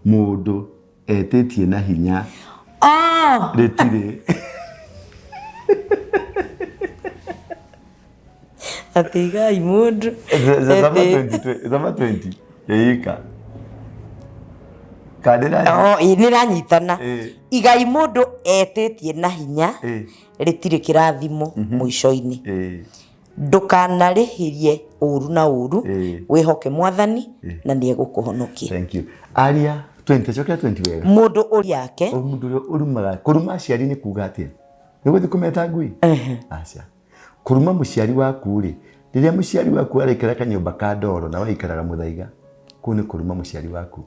mũndũ etĩtie na hinya. Oh! Rĩtirĩ. Atĩ igai mũndũ. Thoma 20, thoma 20. Ĩika. Kandĩra. Oh, ĩ, nĩranyitana. Igai mũndũ etĩtie na hinya rĩtirĩ kĩrathimo mũico-inĩ. Ndũkanarĩhĩrie ũũru na ũũru, wĩhoke Mwathani na nĩegũkũhonokia. Thank you. Aria 20, cokera 20 wega. Mũndũ ũrĩ yake. O mũndũ ũrĩa ũrumaga, kũruma aciari nĩ kuga atĩa? Nĩ gũthiĩ kũmeta ngui? Aca. Kũruma mũciari waku rĩ, rĩrĩa mũciari waku araikara kanyũmba ka ndoro na we aikaraga mũthaiga, kũu nĩ kũruma mũciari waku.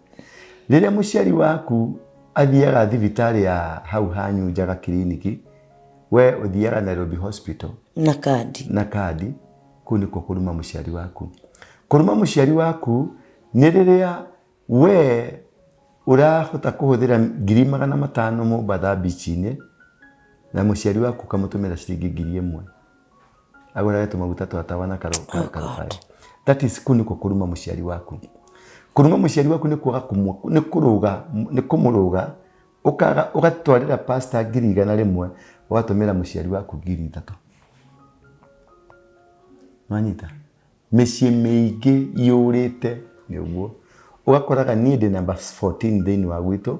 Rĩrĩa mũciari waku athiaga thibitarĩ ya hau hanyu Njaga kiriniki, we ũthiaga Nairobi Hospital na kandi, na kandi, kũu nĩkuo kũruma mũciari waku. Kũruma mũciari waku nĩ rĩrĩa we ũrahota kũhũthĩra 500,000 Mombatha beach-inĩ na mũciari waku ũkamũtũmĩra ciringi 1000 agũrage tũmaguta twa tawa na karũbaĩ. That is, kũu nĩkuo kũruma mũciari waku. Kũruma mũciari waku nĩ kwaga nĩ kũrũga, nĩ kũmũrũga, ũkaga ũgatwarĩra pastor 100,000, ũgatũmĩra mũciari waku 3,000. Nwanyita? Mĩciĩ mĩingĩ yũrĩte nĩ ũguo. Ũgakoraga niĩ ndĩ number 14 thĩinĩ wa gwitũ.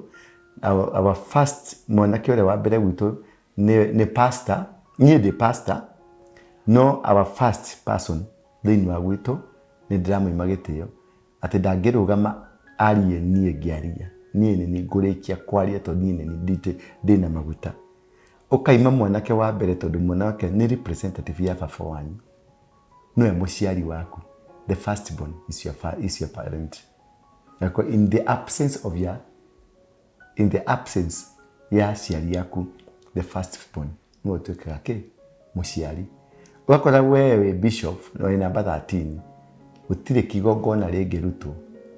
Our first mwanake ũrĩa wa mbere gwitũ nĩ pastor, niĩ ndĩ pastor, no our first person thĩinĩ wa gwitũ nĩ ndĩramũima gĩtĩo atĩ ndangĩrũgama arie niĩ ngĩaria. Niĩ nĩ niĩ ngũrĩkia kwaria tondũ niĩ nĩ niĩ ndĩna maguta. Ũkaima mwanake wa mbere tondũ mwanake nĩ representative ya baba wanyu. Nĩwe mũciari waku. The first born is your, is your parent. In the absence of your, in the absence ya aciari aku, the first born nĩwe ũtuĩkaga kĩ? Mũciari. Ũgakora we wĩ bishop na wĩ namba 13, gũtirĩ kĩgongona rĩngĩrutwo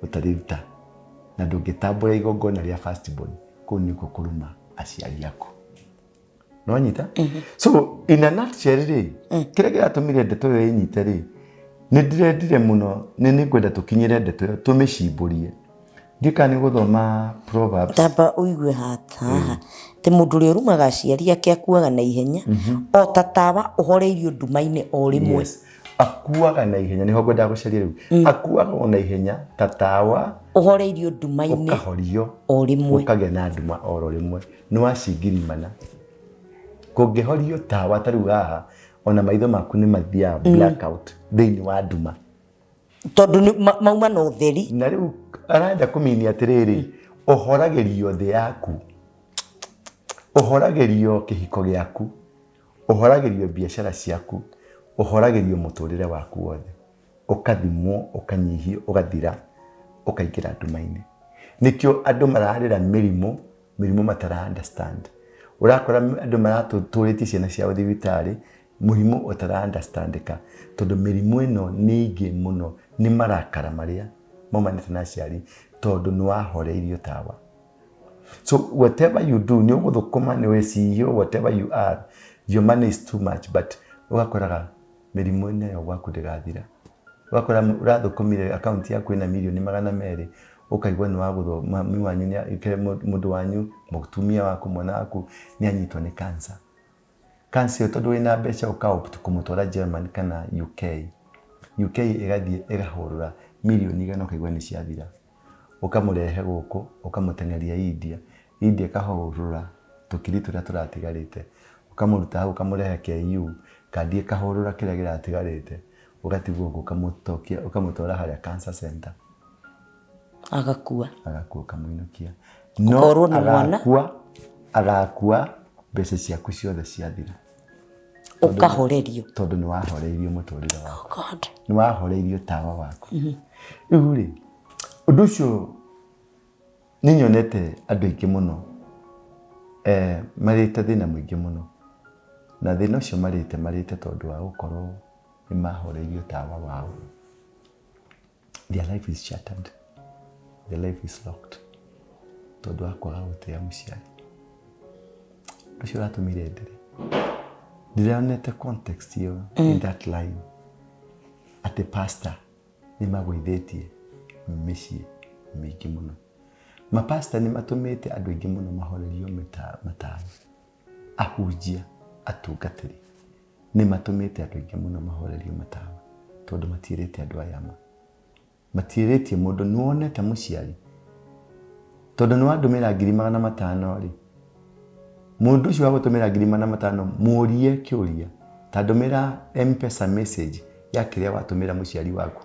ũtarĩruta, na ndũngĩtambũra igongona rĩa first born, kũu nĩkuo kũruma aciari aku. Nĩwanyita? So in a nutshell rĩ, kĩrĩa kĩratũmire ndeto ĩyo ĩnyite rĩ, nĩ ndĩrendire mũno, nĩ nĩngwenda tũkinyĩre ndeto ĩyo tũmĩcimbũrie. Ndiũĩ kana nĩ gũthoma Proverbs. Tamba ũigue haha atĩ mũndũ ũrĩa ũrumaga aciari ake akuaga na ihenya o ta tawa ũhoreirio nduma-inĩ o rĩmwe. Yes. Akuaga na ihenya, nĩho ngwendaga gũcaria rĩu. Akuaga o na ihenya ta tawa ũhoreirio nduma-inĩ ũkahorio o rĩmwe, ũkagĩa na nduma oro rĩmwe. Nĩ wacingirimana. Kũngĩhorio tawa ta rĩu haha, ona maitho maku nĩ mathiaga blackout thĩinĩ wa nduma. Tondũ mauma na ũtheri. Na rĩu arenda kũmini atĩrĩrĩ, ũhoragĩrio thĩ yaku, ũhoragĩrio kĩhiko gĩaku, ũhoragĩrio biacara ciaku, ũhoragĩrio mũtũrĩre waku wothe. Ũkathimwo, ũkanyihio, ũgathira, ũkaingĩra nduma-inĩ. Nĩkĩo andũ mararĩra mĩrimũ, mĩrimũ matara understand. Ũrakora andũ maratũrĩtie ciana ciao thibitarĩ, mũrimũ ũtara understandĩka, tondũ mĩrimũ ĩno nĩ ingĩ mũno, nĩ marakara marĩa maumanĩte na aciari, tondũ nĩ wahoreirio tawa. So whatever you do, nĩ ũgũthũkũma, nĩ wĩ CEO, whatever you are, your money is too much, but ũgakoraga mĩrimũ ĩno gwaku ndĩgathira. Ũgakora ũrathũkũmire akaunti yaku ĩna 200,000,000, ũkaigua nĩ wagũthwo, mami wanyu, mũndũ wanyu, mũtumia waku, mwana waku nĩ anyitwo nĩ cancer. Cancer ĩyo tondũ wĩna mbeca ũka opt kũmũtwara Germany kana UK. UK ĩgathiĩ ĩgahũrũra 100,000,000 ũkaigua nĩ ciathira. Ũkamũrehe gũkũ, ũkamũteng'eria India, India ĩkahũrũra tũkiri tũrĩa tũratigarĩte, ũkamũruta hau ũkamũrehe KU, kandi ĩkahũrũra kĩrĩa kĩratigarĩte, ũgatigwo ũguo ũkamũtokia, ũkamũtwara harĩa cancer center. Agakua. Agakua ũkamũinũkia. No Ũkorwo nĩ mwana. Agakua, agakua mbeca ciaku ciothe ciathira. Ũkahorerio. Tondũ nĩ wahoreirio mũtũrĩre waku. Oh God. Nĩ wahoreirio tawa waku. Rĩu rĩ, ũndũ ũcio nĩ nyonete andũ aingĩ mũno marĩte thĩna mũingĩ mũno. Na thĩna ũcio marĩte, marĩte tondũ wa gũkorwo Nĩ mahoreirio tawa wao. Their life is shattered. Their life is locked. Tondũ wa kwaga gũtĩa mũciari. Ũndũ ũcio ũratũmire ndĩre. Ndĩronete context ĩyo in that line. Atĩ pastor nĩ magũithĩtie mĩciĩ mĩingĩ mũno. Mapastor nĩ matũmĩte andũ aingĩ mũno mahorerio matawa. Ahunjia, atungatĩri nĩ matũmĩte andũ aingĩ mũno mahorerio matawa tondũ matiĩrĩte andũ aya ma. Matiĩrĩtie mũndũ nĩ wonete mũciari tondũ nĩ wandũmĩra 500,000 rĩ, mũndũ ũcio wagũtũmĩra 500,000 mũrie kĩũria ta ndũmĩra M-Pesa message ya kĩrĩa watũmĩra mũciari waku.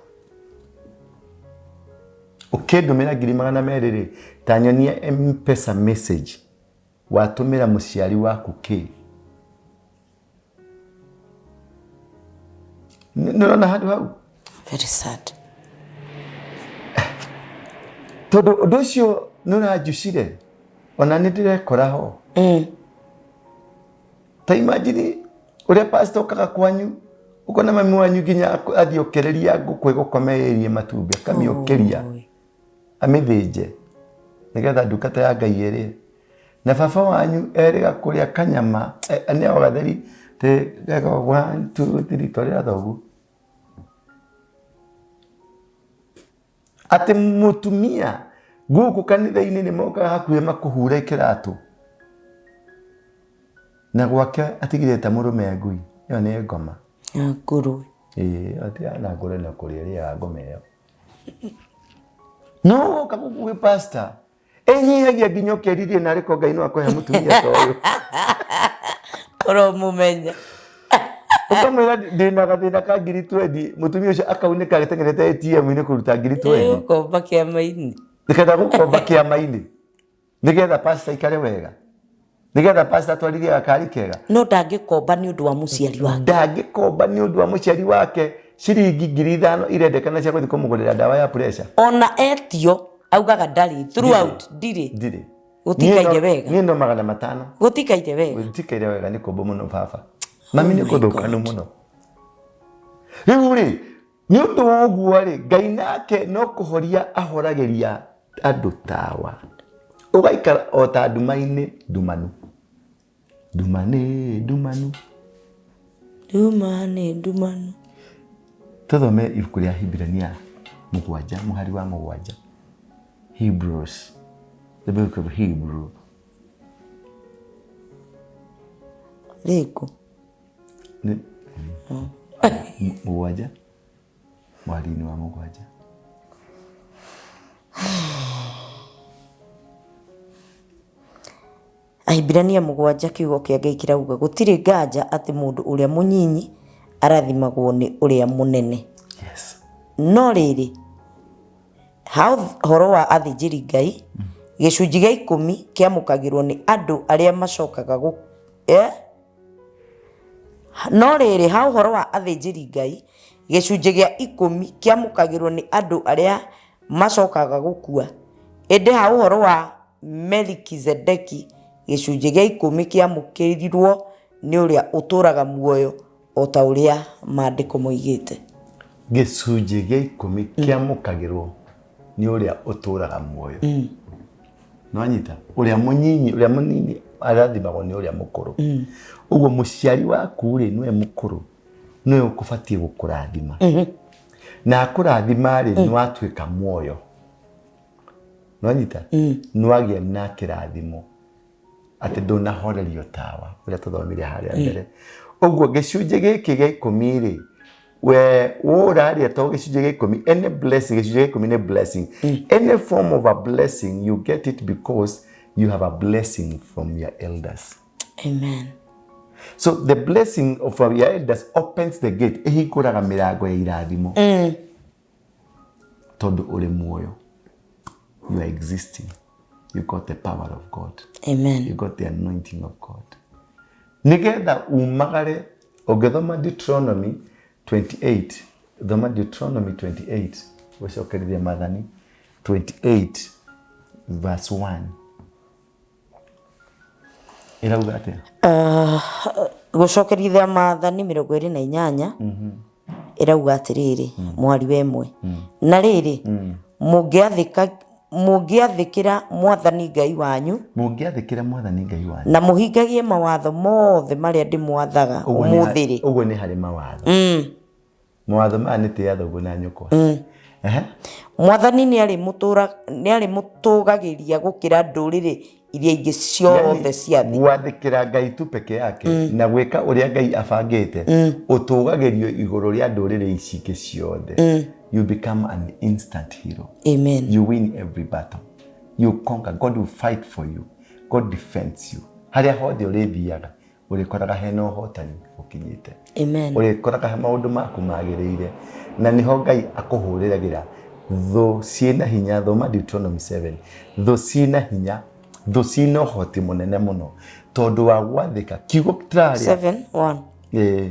Ũkĩndũmĩra 200,000 rĩ, ta nyonia M-Pesa message watũmĩra mũciari waku kĩ. Nĩ ũrona handũ hau? Very sad. Tondũ ũndũ ũcio nĩ ũranjucire ona nĩ ndĩrekora ho. Ta imagine ũrĩa pastor okaga kwanyu ũkona mami wanyu nginya athiĩ okĩrĩria ngũkũ ĩgũkome ĩrie matumbĩ akamĩũkĩria amĩthĩnje nĩgetha ndungata ya Ngai ĩrĩe. Na baba wanyu erĩga kũrĩa kanyama nĩ o gatheri one two three twarĩra thoguo. Atĩ mũtumia gũkũ kanitha-inĩ nĩ mokaga hakuhĩ makũhure kĩratũ na gwake atigire ta mũrũme ngui ĩyo nĩ ngoma. Ya ngũrwe. Ĩĩ atigaga na ngũrwe na kũrĩa ĩrĩaga ngoma ĩyo. No woka gũkũ gwĩ pastor ĩnyihagia nginya ũkeririe narĩ ko Ngai no akũhe mũtumia ta ũyũ. Ũromũmenya. Ũkamwĩra ndĩna gathĩna ka 20,000 mũtumia ũcio akaunĩka agĩteng'erete ATM-inĩ kũruta 20,000. Gũkomba kĩama-inĩ. Nĩgetha gũkomba kĩama-inĩ. Nĩgetha pastor aikare wega. Nĩgetha pastor atwarithie gakari kega. No ndangĩkomba nĩ ũndũ wa mũciari wake. Ndangĩkomba nĩ ũndũ wa mũciari wake ciringi 5,000 irendekana cia gũthiĩ kũmũgũrĩra ndawa ya pressure. Ona etio augaga ndarĩ throughout ndirĩ. Ndirĩ. Gũtikaire wega. Niĩ no 500. Gũtikaire wega. Gũtikaire wega nĩ kũmbũ mũno baba. Mami nĩ kũthũkanu mũno. Rĩu rĩ, nĩ ũndũ wa ũguo rĩ, Ngai nake no kũhoria ahoragĩria andũ tawa. Ũgaikara o ta nduma-inĩ ndumanu. Nduma nĩ ndumanu. Nduma nĩ ndumanu. Tũthome ibuku rĩa Hibirania 7 mũhari wa 7. Hebrews. The book of Hebrew. Rĩkũ? 7 mũhari-inĩ wa 7. Ahibirania 7 kiugo kĩa Ngai kĩrauga gũtirĩ nganja atĩ mũndũ ũrĩa mũnyinyi arathimagwo nĩ ũrĩa mũnene. Yes. No rĩrĩ, ha ũhoro wa athĩnjĩri Ngai, gĩcunjĩ gĩa 10 kĩamũkagĩrwo nĩ andũ arĩa macokaga gũ eh? No rĩrĩ, ha ũhoro wa athĩnjĩri Ngai, gĩcunjĩ gĩa 10 kĩamũkagĩrwo nĩ andũ arĩa macokaga gũkua, ĩndĩ ha ũhoro wa Melikizedeki, gĩcunjĩ gĩa 10 kĩamũkĩrirwo nĩ ũrĩa ũtũũraga muoyo o ta ũrĩa maandĩko moigĩte. Gĩcunjĩ gĩa 10 kĩamũkagĩrwo nĩ ũrĩa ũtũũraga muoyo. Nĩwanyita? Ũrĩa mũnyinyi, ũrĩa mũnini arathimagwo nĩ ũrĩa mũkũrũ. Ũguo mũciari waku rĩ, nĩwe mũkũrũ, nĩwe ũkũbatiĩ gũkũrathima. Na akũrathima rĩ, nĩwatuĩka muoyo. Nĩwanyita? Nĩwagĩa na kĩrathimo atĩ ndũnahorerio tawa ũrĩa tũthomire harĩa mbere. Ũguo gĩcunjĩ gĩkĩ gĩa 10 rĩ, we ũraria to gĩcunjĩ gĩa 10, any blessing, gĩcunjĩ gĩa 10 nĩ blessing. Any form of a blessing you get it because you have a blessing from your elders. Amen. So the blessing of your elders opens the gate, ĩhingũraga mĩrango ya irathimo. Tondũ ũrĩ muoyo. You are existing. You got the power of God. Amen. You got the anointing of God. Nĩgetha umagare, ũngĩthoma Deuteronomy 28, thoma Deuteronomy 28, gũcokerithia maathani 28 verse 1. Ĩrauga atĩa? Gũcokerithia maathani 28. Ĩrauga atĩrĩrĩ, mũhari wa 1, na rĩrĩ, mũngĩathĩkĩra Mwathani Ngai wanyu, Mũngĩathĩkĩra Mwathani Ngai wanyu, na mũhingagie mawatho mothe marĩa ndĩmwathaga Ũguo nĩ ũmũthĩ rĩ, Ũguo nĩ harĩ mawatho. Mawatho maya nĩ tĩa thoguo na nyũkwa. Ehe. Mwathani nĩarĩmũtũũgagĩria gũkĩra ndũrĩrĩ iria ingĩ ciothe cia thĩ. Gwathĩkĩra Ngai tu peke yake na gwĩka ũrĩa Ngai abangĩte, ũtũũgagĩrio igũrũ rĩa ndũrĩrĩ ici ingĩ ciothe. You become an instant hero. Amen. You win every battle. You conquer. God will fight for you. God defends you. Harĩa hothe ũrĩthiaga, ũrĩkoraga hena ũhotani ũkinyĩte. Amen. Ũrĩkoraga maũndũ maku magĩrĩire. Na nĩho Ngai akũhũrĩragĩra thũ ciĩna hinya. Thoma Deuteronomy 7. Thũ ciĩna hinya, thũ ciĩna ũhoti mũnene mũno tondũ wa gwathĩka kiugo tũraria. 7 1. Ĩĩ.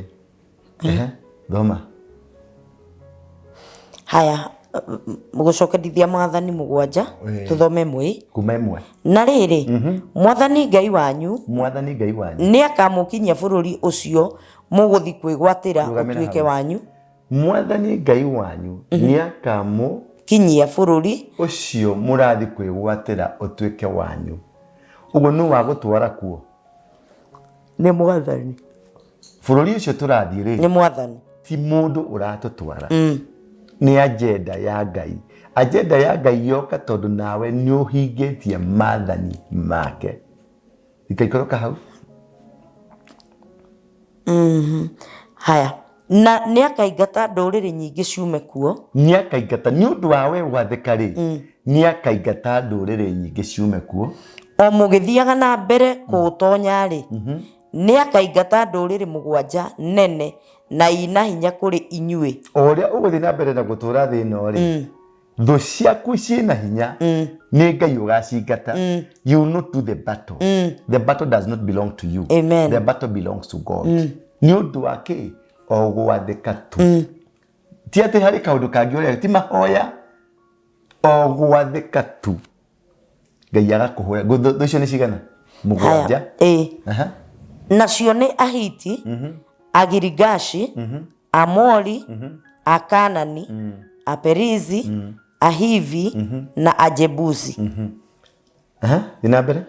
Ehe, thoma. Haya, gũcokerithia Mwathani 7, tũthome 1. Kuma 1. Na rĩrĩ, Mwathani Ngai wanyu, Mwathani Ngai wanyu nĩ akamũkinyia bũrũri ũcio mũgũthiĩ kwĩgwatĩra Rũgamĩra ũtuĩke hau. wanyu. Mwathani Ngai wanyu nĩ akamũ kinyia bũrũri ũcio mũrathiĩ kwĩgwatĩra ũtuĩke wanyu. Ũguo nũ wa gũtwara kuo? Nĩ Mwathani. Bũrũri ũcio tũrathiĩ rĩ, Nĩ Mwathani. Ti mũndũ ũratũtwara. Nĩ agenda ya Ngai. Agenda ya Ngai yoka tondũ nawe nĩ ũhingĩtie maathani make. Ikaikũrũka hau. Haya, na nĩ akaingata ndũrĩrĩ nyingĩ ciume kuo. Nĩ akaingata, nĩ ũndũ wa we gwathĩka rĩ, nĩ akaingata ndũrĩrĩ nyingĩ ciume kuo. O mũgĩthiaga na mbere kũũtonya rĩ, nĩ akaingata ndũrĩrĩ 7 nene na ina hinya kũrĩ inyuĩ. O ũrĩa ũgũthiĩ na mbere na gũtũũra thĩ ĩno rĩ, thũ ciaku ciĩna hinya, nĩ Ngai ũgacingata. You will not do the battle. The battle does not belong to you. Amen. The battle belongs to God. Nĩ ũndũ wa kĩ? O gwathĩka tu. Ti atĩ harĩ kaũndũ kangĩ ũreka, ti mahoya, o gwathĩka tu. Ngai agakũhũra. Thũ icio nĩ cigana? 7. Haya, ĩĩ. Aha. Nacio nĩ Ahiti, Agirigashi, Amori, Akanani, Aperizi, Ahivi na Ajebusi. Aha, thiĩ na mbere.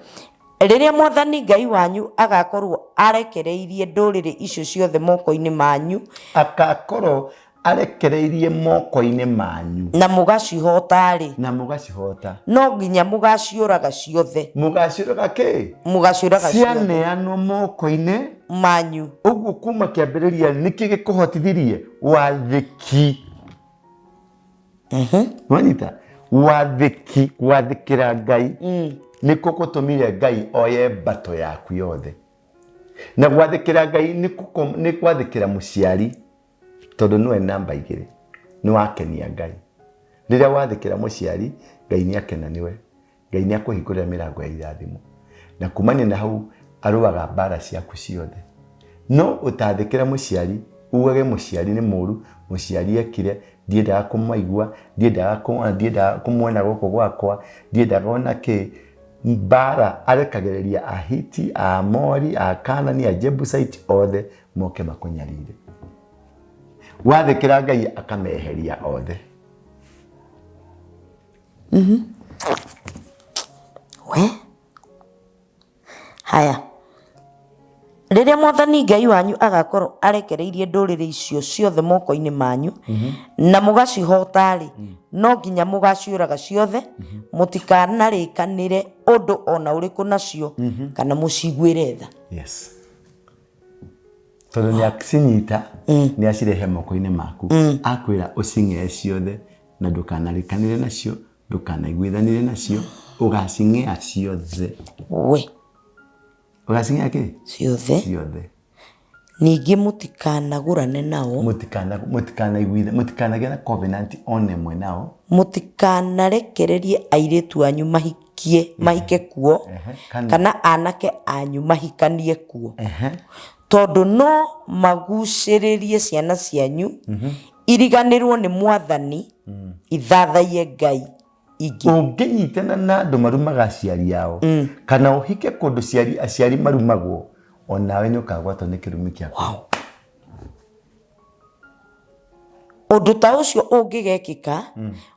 Rĩrĩa Mwathani Ngai wanyu agakorwo arekereirie ndũrĩrĩ icio ciothe moko-inĩ manyu, Akakorwo arekereirie moko-inĩ manyu, na mũgacihota-rĩ, na mũgacihota, no nginya mũgaciũraga ciothe. Mũgaciũraga kĩ? Mũgaciũraga ciothe. Cianeanwo moko-inĩ manyu. Ũguo kuma kĩambĩrĩria nĩkĩ gĩkũhotithirie? Wathĩki. Wanyita? Wathĩki, gwathĩkĩra Ngai nĩkuo gũtũmire Ngai oye mbato yaku yothe. Na gwathĩkĩra Ngai nĩ gwathĩkĩra mũciari, tondũ nĩwe namba 2, nĩ wakenia Ngai. Rĩrĩa wathĩkĩra mũciari, Ngai nĩ akena nĩwe. Ngai nĩ akũhingũrĩra mĩrango ya irathimo. Na kumania na hau arũaga mbara ciaku ciothe. No ũtathĩkĩra mũciari, ugage mũciari nĩ mũru, mũciari ekire, ndiendaga kũmaigua, ndiendaga kũmuona gũkũ gwakwa, ndiendaga ona kĩ. Mbara arekagĩrĩria Ahiti, Aamori, Akanani, Ajebusaiti othe moke makũnyarire. Wathĩkĩra Ngai akameheria othe. We haya, rĩrĩa Mwathani Ngai wanyu agakorwo arekereirie ndũrĩrĩ icio ciothe moko-inĩ manyu na mũgacihota-rĩ, no nginya mũgaciũraga ciothe. Mũtikanarĩkanĩre ũndũ ona ũrĩkũ nacio kana mũciguĩre tha. Yes. Tondũ nĩ acinyita, nĩ acirehe moko-inĩ maku, akwĩra ũcing'ee ciothe na ndũkanarĩkanĩre nacio, ndũkanaiguithanĩre nacio, ũgacing'ea ciothe. We. Ũgacing'ea kĩ? Ciothe. Ciothe. Ningĩ mũtikanagũrane nao. Mũtikanaiguitha, mũtikanagĩe na covenant ona ĩmwe nao. Mũtikanarekererie airĩtu anyu mahikie, mahike kuo, Kana. kana anake anyu mahikanie kuo. Tondũ no magucĩrĩrie ciana cianyu iriganĩrwo nĩ Mwathani, ithathaiye Ngai ingĩ. Ũngĩnyitana na andũ marumaga aciari ao, kana ũhike kũndũ aciari marumagwo, onawe nĩ ũkagwatwo nĩ kĩrumi kĩa kũu. Wow. Ũndũ ta ũcio ũngĩgekĩka,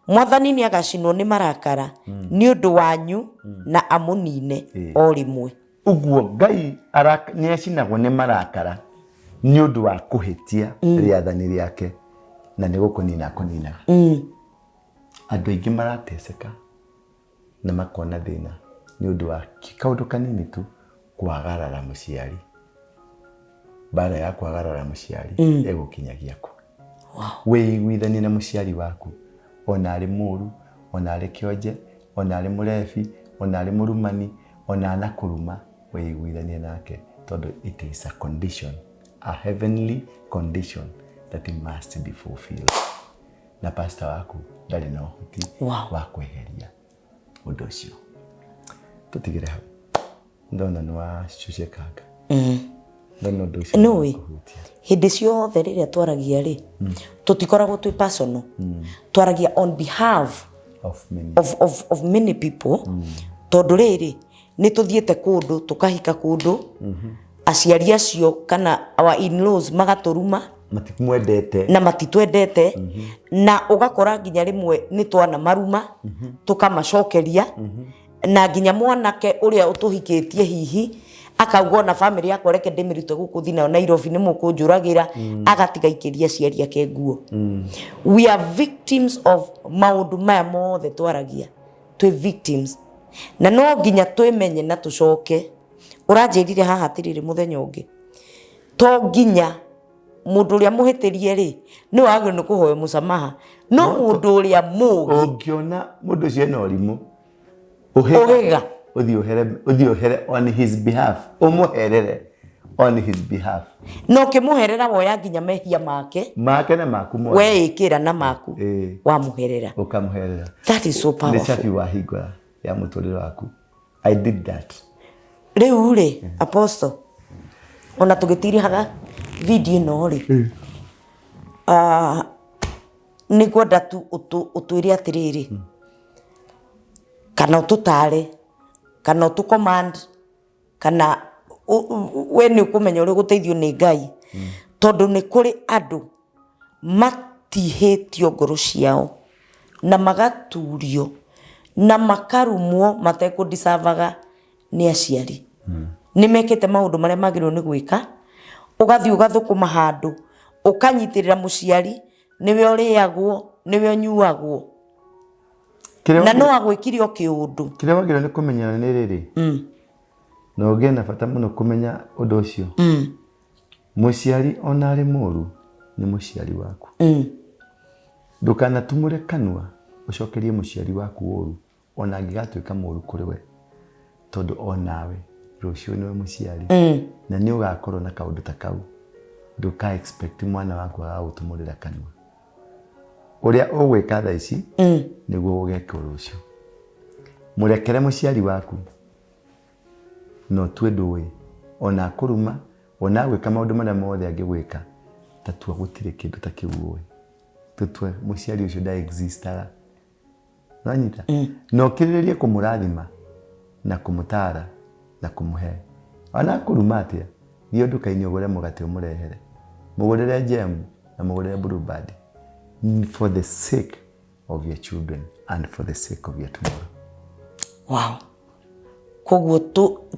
Mwathani nĩagacinwo nĩ marakara nĩ ũndũ wanyu na amũnine o rĩmwe. Ũguo Ngai nĩacinagwo nĩ marakara nĩ ũndũ wa kũhĩtia rĩathani rĩake na nĩ gũkũnina akũninaga. Andũ aingĩ marateceka na makona thĩna nĩ ũndũ wa kaũndũ kanini tu kwagarara mũciari. Mbara ya kwagarara mũciari ĩgũkinyagia kũ? Wĩiguithanie na mũciari waku ona arĩ mũru, ona arĩ kĩonje, ona arĩ mũrebi, ona arĩ mũrumani, ona anakũruma, wĩiguithanie nake tondũ it is a condition, a heavenly condition that must be fulfilled. Na pastor waku ndarĩ na ũhoti wa kweheria ũndũ ũcio. Tũtigĩre hau. Ndona nĩ wacucekanga. Ndona ũndũ ũcio Nĩũĩ, nĩwakũhutia. hĩndĩ ciothe rĩrĩa twaragia rĩ, tũtikoragwo twĩ personal. Twaragia on behalf Of many. of many people. Tondũ rĩrĩ, nĩ tũthiĩte kũndũ, tũkahika kũndũ, aciari acio kana our in-laws magatũruma. Matikwendete. Na matitwendete. Na ũgakora nginya rĩmwe nĩ twanamaruma, tũkamacokeria. Na nginya mwanake ũrĩa ũtũhikĩtie hihi akauga ona family yakwa reke ndĩmĩrute gũkũ thiĩ nayo Nairobi nĩ mũkũnjũragĩra, agatiga ikĩria aciari ake nguo. We are victims of maũndũ maya mothe twaragia, twĩ victims na no nginya twĩmenye na tũcoke. Ũranjĩrire haha atĩrĩrĩ mũthenya ũngĩ, to nginya mũndũ ũrĩa mũhĩtĩrie rĩ nĩwe wagĩrĩirwo nĩ kũhoya mũsamaha, no mũndũ ũrĩa mũgĩ Ũngĩona mũndũ ũcio ena ũrimũ, Ũhĩga. Ũthiĩ ũhere, ũthiĩ ũhere on his behalf, ũmũherere on his behalf. Na ũkĩmũherera woya nginya mehia make. Make na maku mothe. Weĩkĩra na maku. Wamũherera. Ũkamũherera. That is so Nĩ powerful. cabi wahingũra ya mũtũrĩre waku. I did that. Rĩu rĩ, Apostle, ona tũgĩtirihaga video ĩno rĩ, nĩ ngwenda tu ũtwĩre atĩrĩrĩ, kana ũtũtare, kana ũtũ command, kana we nĩ ũkũmenya ũrĩa ũgũteithio nĩ Ngai, tondũ nĩ kũrĩ andũ matihĩtio ngoro ciao na magaturio na makarumwo matekũ deserve aga nĩ aciari. Nĩ mekĩte maũndũ marĩa magĩrĩirwo nĩ gwĩka, ũgathiĩ ũgathũkũma handũ, ũkanyitĩrĩra mũciari, nĩwe ũrĩagwo, nĩwe ũnyuagwo. Na no agwĩkire o kĩũndũ. Kĩrĩa wagĩrĩirwo nĩ kũmenya nĩ rĩrĩ, na ũgĩe na bata mũno kũmenya ũndũ ũcio, mũciari ona arĩ mũru nĩ mũciari waku. Ndũkanatumũre kanua ũcokerie mũciari waku ũru ona angĩgatuĩka mũru kũrĩ we, tondũ onawe rũciũ nĩwe mũciari na nĩ ũgakorwo na kaũndũ ta kau. Ndũka expect mwana waku agagũtumũrĩra kanua. Ũrĩa ũgwĩka thaa ici nĩguo ũgekwo rũciũ. Mũrekere mũciari waku na ũtue ndũĩ, ona akũruma, ona agwĩka maũndũ marĩa mothe angĩgwĩka, ta tua gũtirĩ kĩndũ ta kĩu ũĩ. Tũtue mũciari ũcio nda existaga. Nĩwanyita? Na ũkĩrĩrĩrie kũmũrathima na kũmũtara na kũmũhe. Ona akũruma atĩa, thiĩ nduka-inĩ ũgũre mũgate ũmũrehere. Mũgũrĩre jam na mũgũrĩre Blue Band for the sake of your children and for the sake of your tomorrow. Wow. Koguo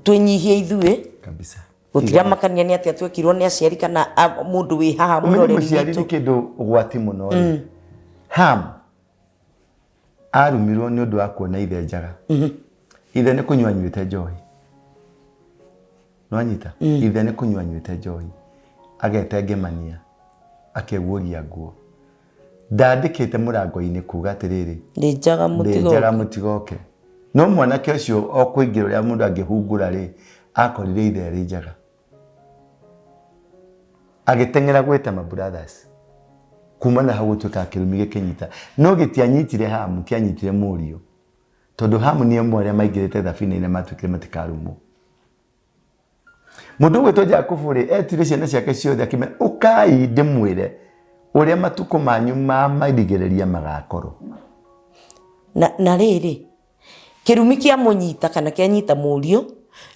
twĩnyihie ithuĩ. Kabisa. Gũtiramakania nĩ atĩa twekirwo nĩ aciari kana mũndũ wĩ haha Ũmenye mũroreri mũciari nĩ witũ. kĩndũ ũgwati mũno rĩ. Ham arumirwo nĩ ũndũ wa kuona ithe njaga. Ithe nĩ kũnyua anyuĩte njohi. Nĩwanyita? Ithe nĩ kũnyua anyuĩte njohi. Agetengemania, akeguũria nguo. Ndandĩkĩte mũrango-inĩ kuga atĩrĩrĩ, Ndĩ njaga Ndĩ njaga mũtigoke. mũtigoke. No mwanake ũcio o kũingĩra ũrĩa mũndũ angĩhungura rĩ, akorire ithe arĩ njaga. Agĩteng'era gwĩta ma brothers. Kuma na hau gũtuĩka kĩrumi gĩkĩnyita. No gĩtianyitire Hamu, kĩanyitire mũriũ. Tondũ Hamu nĩ amwe arĩa maingĩrĩte thabina-inĩ matuĩkire matikarumwo. Mũndũ ũgwĩtwo Jakubu rĩ, etire ciana ciake ciothe akĩmera, ũkai ndĩmwĩre ũrĩa matukũ manyu ma marigĩrĩria magakorwo. Na rĩrĩ, kĩrumi kĩamũnyita kana kĩanyita mũriũ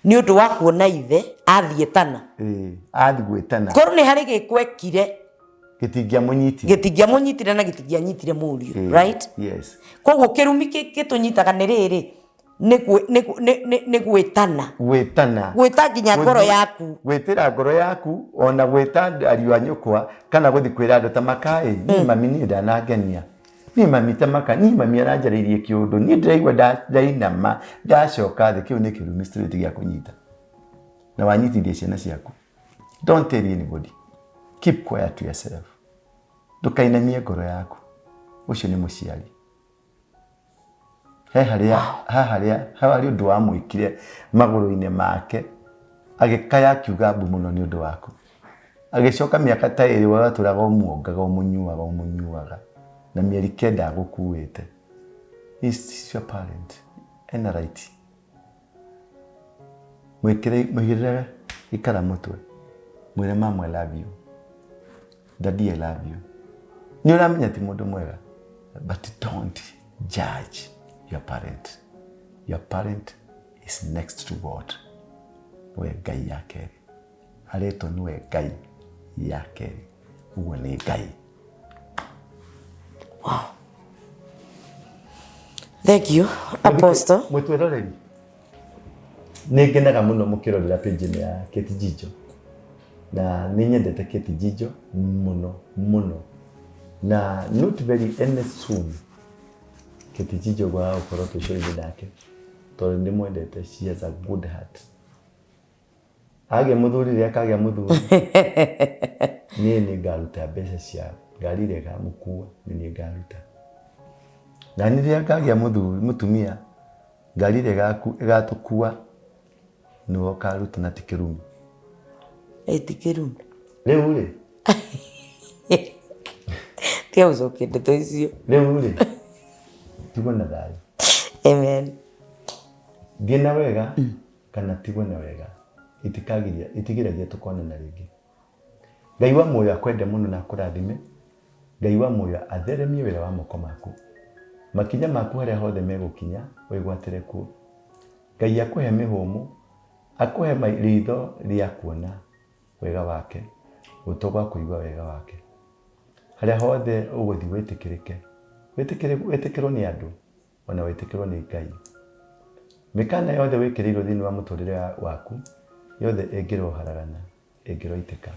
nĩ ũndũ wa kuona ithe athiĩ tana. Athiĩ gwĩtana. Korwo nĩ harĩ gĩko ekire Gĩtingĩamũnyitire. Gĩtingĩamũnyitire na gĩtingĩanyitire mũriũ. Right? Yes. Koguo kĩrumi gĩtũnyitaga nĩ rĩrĩ, nĩ gwĩtana. Gwĩtana. Gwĩta nginya ngoro yaku. Gwĩtĩra ngoro yaku, ona gwĩta ariũ a nyũkwa, kana gũthiĩ kwĩra andũ ta makaĩ, niĩ mami niĩ ndanangenia, niĩ mami ta maka, niĩ mami aranjarĩirie kĩũndũ, niĩ ndĩraigua ndainama ndacoka thĩ. Kĩu nĩ kĩrumi straight gĩa kũnyita na wanyitithia ciana ciaku. Don't tell anybody, keep quiet to yourself, ndũkainamie ngoro yaku. Ũcio nĩ mũciari he harĩa ha harĩa harĩ ũndũ wamwĩkire magũrũ-inĩ make, agĩkaya akiuga mbu mũno nĩ ũndũ waku. Agĩcoka mĩaka ta 2 watũraga ũmuongaga, ũmũnyuaga, ũmũnyuaga, na mĩeri 9 agũkuĩte. Is your parent ena right? Mwĩkĩre, mũigĩrĩre ikara mũtwe, mwĩre, "Mama, I love you. Daddy, I love you." Nĩ ũramenya ti mũndũ mwega, but don't judge your parent. Your parent is next to God. Nĩwe Ngai ya kerĩ, aretwo nĩwe Ngai ya kerĩ, ũguo nĩ Ngai. Thank you, Apostle. Mwĩtwĩroreri, nĩ ngenaga mũno mũkĩrorera page ĩno ya Kate Jijo, na nĩ nyendete Kate Jijo mũno mũno, na not very any soon Kate Jijo gwaga gũkorwo twĩ show-inĩ nake, tondũ nĩ mwendete. She has a good heart. Agĩa mũthuri, rĩrĩa akagĩa mũthuri, niĩ nĩ ngaruta mbeca cia ngari ĩrĩa ĩkamũkua, nĩ niĩ ngaruta. Na nĩ rĩrĩa ngagĩa mũthuri, mũtumia, ngari ĩrĩa ĩgatũkua nĩwe ũkaruta, na ti kĩrumi. Ĩ ti kĩrumi. Rĩu rĩ. Tiga gũcokia ndeto icio. Rĩu rĩ, tigwo na thayũ. Amen. Thiĩ na wega kana tigwo na wega, itikagiria, itigiragia tũkonana rĩngĩ. Ngai wa muoyo akwende mũno na akũrathime. Ngai wa muoyo atheremie wĩra wa moko maku, makinya maku harĩa hothe megũkinya wĩgwatĩre kuo. Ngai akũhe mĩhũmũ, akũhe ritho rĩa kuona wega wake, gũtũ gwa kũigua wega wake. Harĩa hothe ũgũthiĩ wĩtĩkĩrĩke, wĩtĩkĩrwo nĩ andũ, ona wĩtĩkĩrwo nĩ Ngai. Mĩkana yothe wĩkĩrĩirwo thĩinĩ wa mũtũrĩre waku yothe ĩngĩroharagana, ĩngĩroitĩka.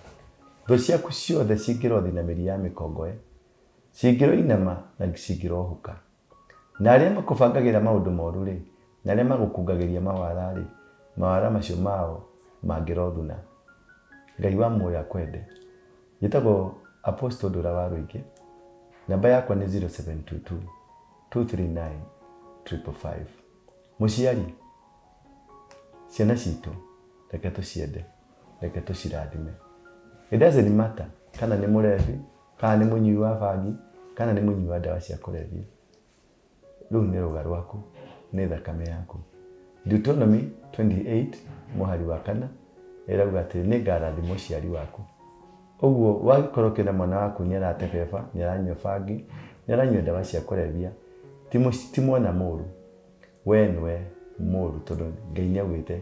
Thũ ciaku ciothe cingĩrothi na mĩri ya mĩkongoe, cingĩroinama na cingĩrohuka. Na arĩa makũbangagĩra maũndũ moru-rĩ, na arĩa magũkungagĩria mawara-rĩ, mawara macio mao mangĩrothuna. Ngai wa muoyo akwende. Njĩtagwo Apostle Ndũra wa Rũingĩ. Namba yakwa nĩ 0722 239 555. Mũciari, ciana citũ reke tũciende, reke tũcirathime. It doesn't matter kana nĩ mũrebi, kana nĩ mũnyui wa bangi, kana nĩ mũnyui wa ndawa cia kũrebia. Rũu nĩ rũga rwaku, nĩ thakame yaku. Deuteronomy 28 mũhari wa 4 ĩrauga atĩ nĩ ngarathima ũciari waku. Ũguo wagĩkorwo ũkĩona mwana waku nĩ aratebeba, nĩ aranyua bangi, nĩ aranyua ndawa cia kũrebia, ti mwana mũru, we nĩwe mũru, tondũ Ngai nĩ augĩte,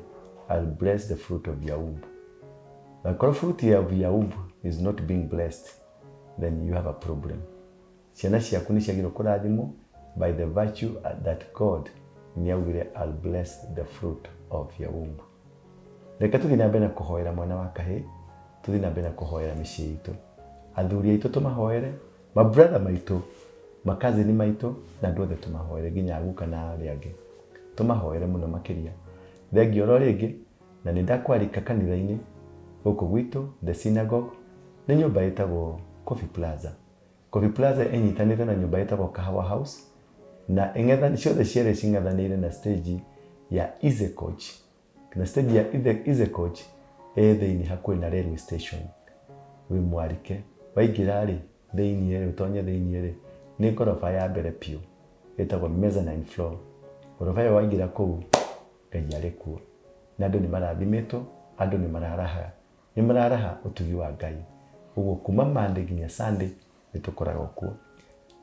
"I'll bless the fruit of your womb." Na korwo fruit of your womb is not being blessed, then you have a problem. Ciana ciaku nĩ ciagĩrĩirwo kũrathimwo by the virtue that God nĩ augire, "I'll bless the fruit of your womb." Reke tũthiĩ na mbere na kũhoera mwana wa kahĩĩ, tũthiĩ na mbere na kũhoera mĩciĩ itũ, athuri aitũ tũmahoere, mabrother maitũ, makazini maitũ, na andũ othe tũmahoere, nginya aguka na arĩa angĩ tũmahoere mũno makĩria. Thengiũ oro rĩngĩ, na nĩ ndakwarika kanitha-inĩ gũkũ gwitũ The Synagogue, nĩ nyũmba ĩtagwo Coffee Plaza. Coffee Plaza ĩnyitanĩte na nyũmba ĩtagwo Kahawa House, na ĩng'etha ciothe cierĩ cing'ethanĩire na stage ya Easy Coach, na stage ya Easy Coach ĩ thĩinĩ hakuhĩ na railway station. Wĩ mwarike, waingĩra rĩ thĩinĩ rĩ, ũtonye thĩinĩ rĩ, nĩ ngoroba ya mbere biũ ĩtagwo mezzanine floor. Ngoroba ĩyo waingĩra kũu, Ngai arĩ kuo, na andũ nĩ marathimĩtwo, andũ nĩ mararaha, nĩ mararaha ũtugi wa Ngai. Ũguo kuma Monday nginya Sunday nĩ tũkoragwo kuo,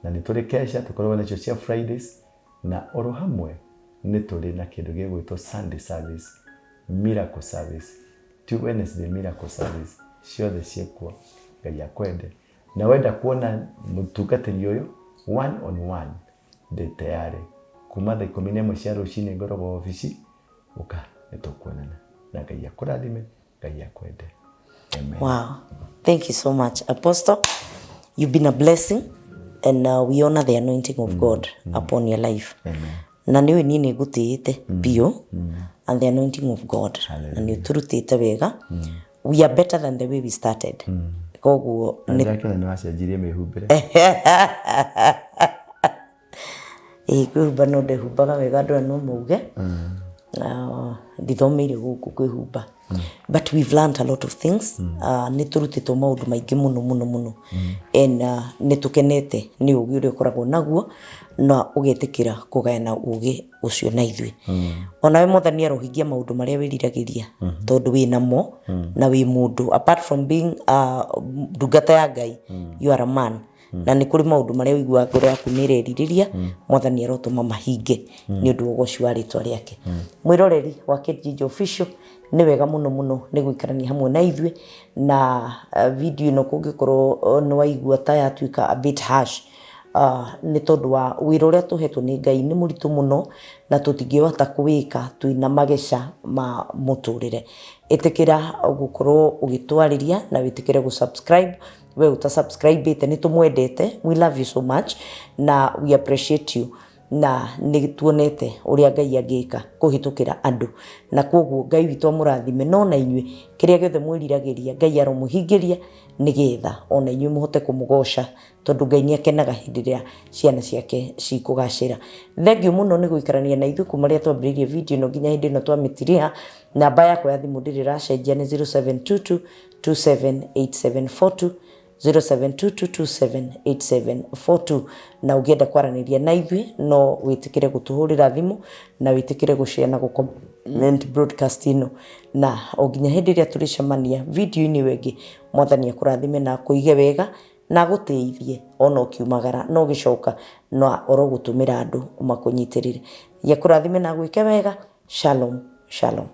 na nĩ tũrĩ kesha tũkoragwo nacio cia Fridays, na oro hamwe nĩ tũrĩ na kĩndũ gĩgwĩtwo Sunday service, miracle service, Wednesday miracle service, ciothe ciĩkuo. Ngai akwende. Na wenda kuona mũtungatĩri ũyũ one on one, ndĩ tayari kuma thaa 11 cia rũcinĩ, ngoragwo obici. Ũka nĩ tũkuonana, na Ngai akũrathime, Ngai akwende. Amen. Wow. Thank you so much, Apostle. You've been a blessing, and we honor the anointing of God upon your life. Amen. Na nĩ ũĩ niĩ nĩ ngũtĩĩte biũ and the anointing of God, na nĩ ũtũrutĩte wega. We are better than the way we started. Koguo na ndakena nĩ wacenjirie mĩhumbĩre. Ĩĩ, kwĩhumba no ndehumbaga wega, andũ aya no mauge. Ah, ndithomeire gũkũ kwĩhumba, but we've learned a lot of things. Ah, nĩ tũrutĩtwo maũndũ maingĩ mũno mũno mũno, and nĩ tũkenete nĩ ũgĩ ũrĩa ũkoragwo naguo na ũgetĩkĩra kũgayana ũgĩ ũcio na ithuĩ. Onawe Mwathani arohingia maũndũ marĩa wĩriragĩria, tondũ wĩ namo na wĩ mũndũ. Apart from being ndungata ya Ngai, you are a man, na nĩ kũrĩ maũndũ marĩa ũiguaga ngoro yaku nĩ ĩrerirĩria. Mwathani arotũma mahinge nĩ ũndũ wa ũgoci wa rĩtwa rĩake. Mwĩroreri wa Kate Ginger Official, nĩ wega mũno mũno nĩ gũikarania hamwe na ithuĩ na video ĩno. Kũngĩkorwo nĩ waigua ta yatuĩka a bit harsh, nĩ tondũ wa wĩra ũrĩa tũhetwo nĩ Ngai nĩ mũritũ mũno na tũtingĩhota kũwĩka twĩna mageca ma mũtũrĩre. Ĩtĩkĩra gũkorwo ũgĩtwarĩria na wĩtĩkĩre gũ subscribe we ũta subscribe ĩte. Nĩ tũmwendete, we love you so much na we appreciate you, na nĩ tuonete ũrĩa Ngai angĩka kũhĩtũkĩra andũ, na koguo Ngai witũ amũrathime. No na inyuĩ kĩrĩa gĩothe mwĩriragĩria, Ngai aromũhingĩria, nĩgetha ona inyuĩ mũhote kũmũgoca, tondũ Ngai nĩ akenaga hĩndĩ ĩrĩa ciana ciake cikũgacĩra. Thengiũ mũno nĩ gũikarania na ithuĩ kuma rĩrĩa twambĩrĩirie video ĩno nginya hĩndĩ ĩno twamĩtiriha. Namba yakwa ya thimũ ndĩrĩ ĩracenjia, nĩ 0722 278742, 0722278742, na ũngĩenda kwaranĩria na ithuĩ no wĩtĩkĩre gũtũhũrĩra thimũ na wĩtĩkĩre gũshare na gũcomment broadcast ĩno. Na o nginya hĩndĩ ĩrĩa tũrĩcemania video-inĩ ĩyo ĩngĩ, Mwathani akũrathime na akũige wega na agũtĩithie ona ũkiumagara na ũgĩcoka, na orogũtũmĩra andũ makũnyitĩrĩre. Ngai akũrathime na agwĩke wega. Shalom, shalom.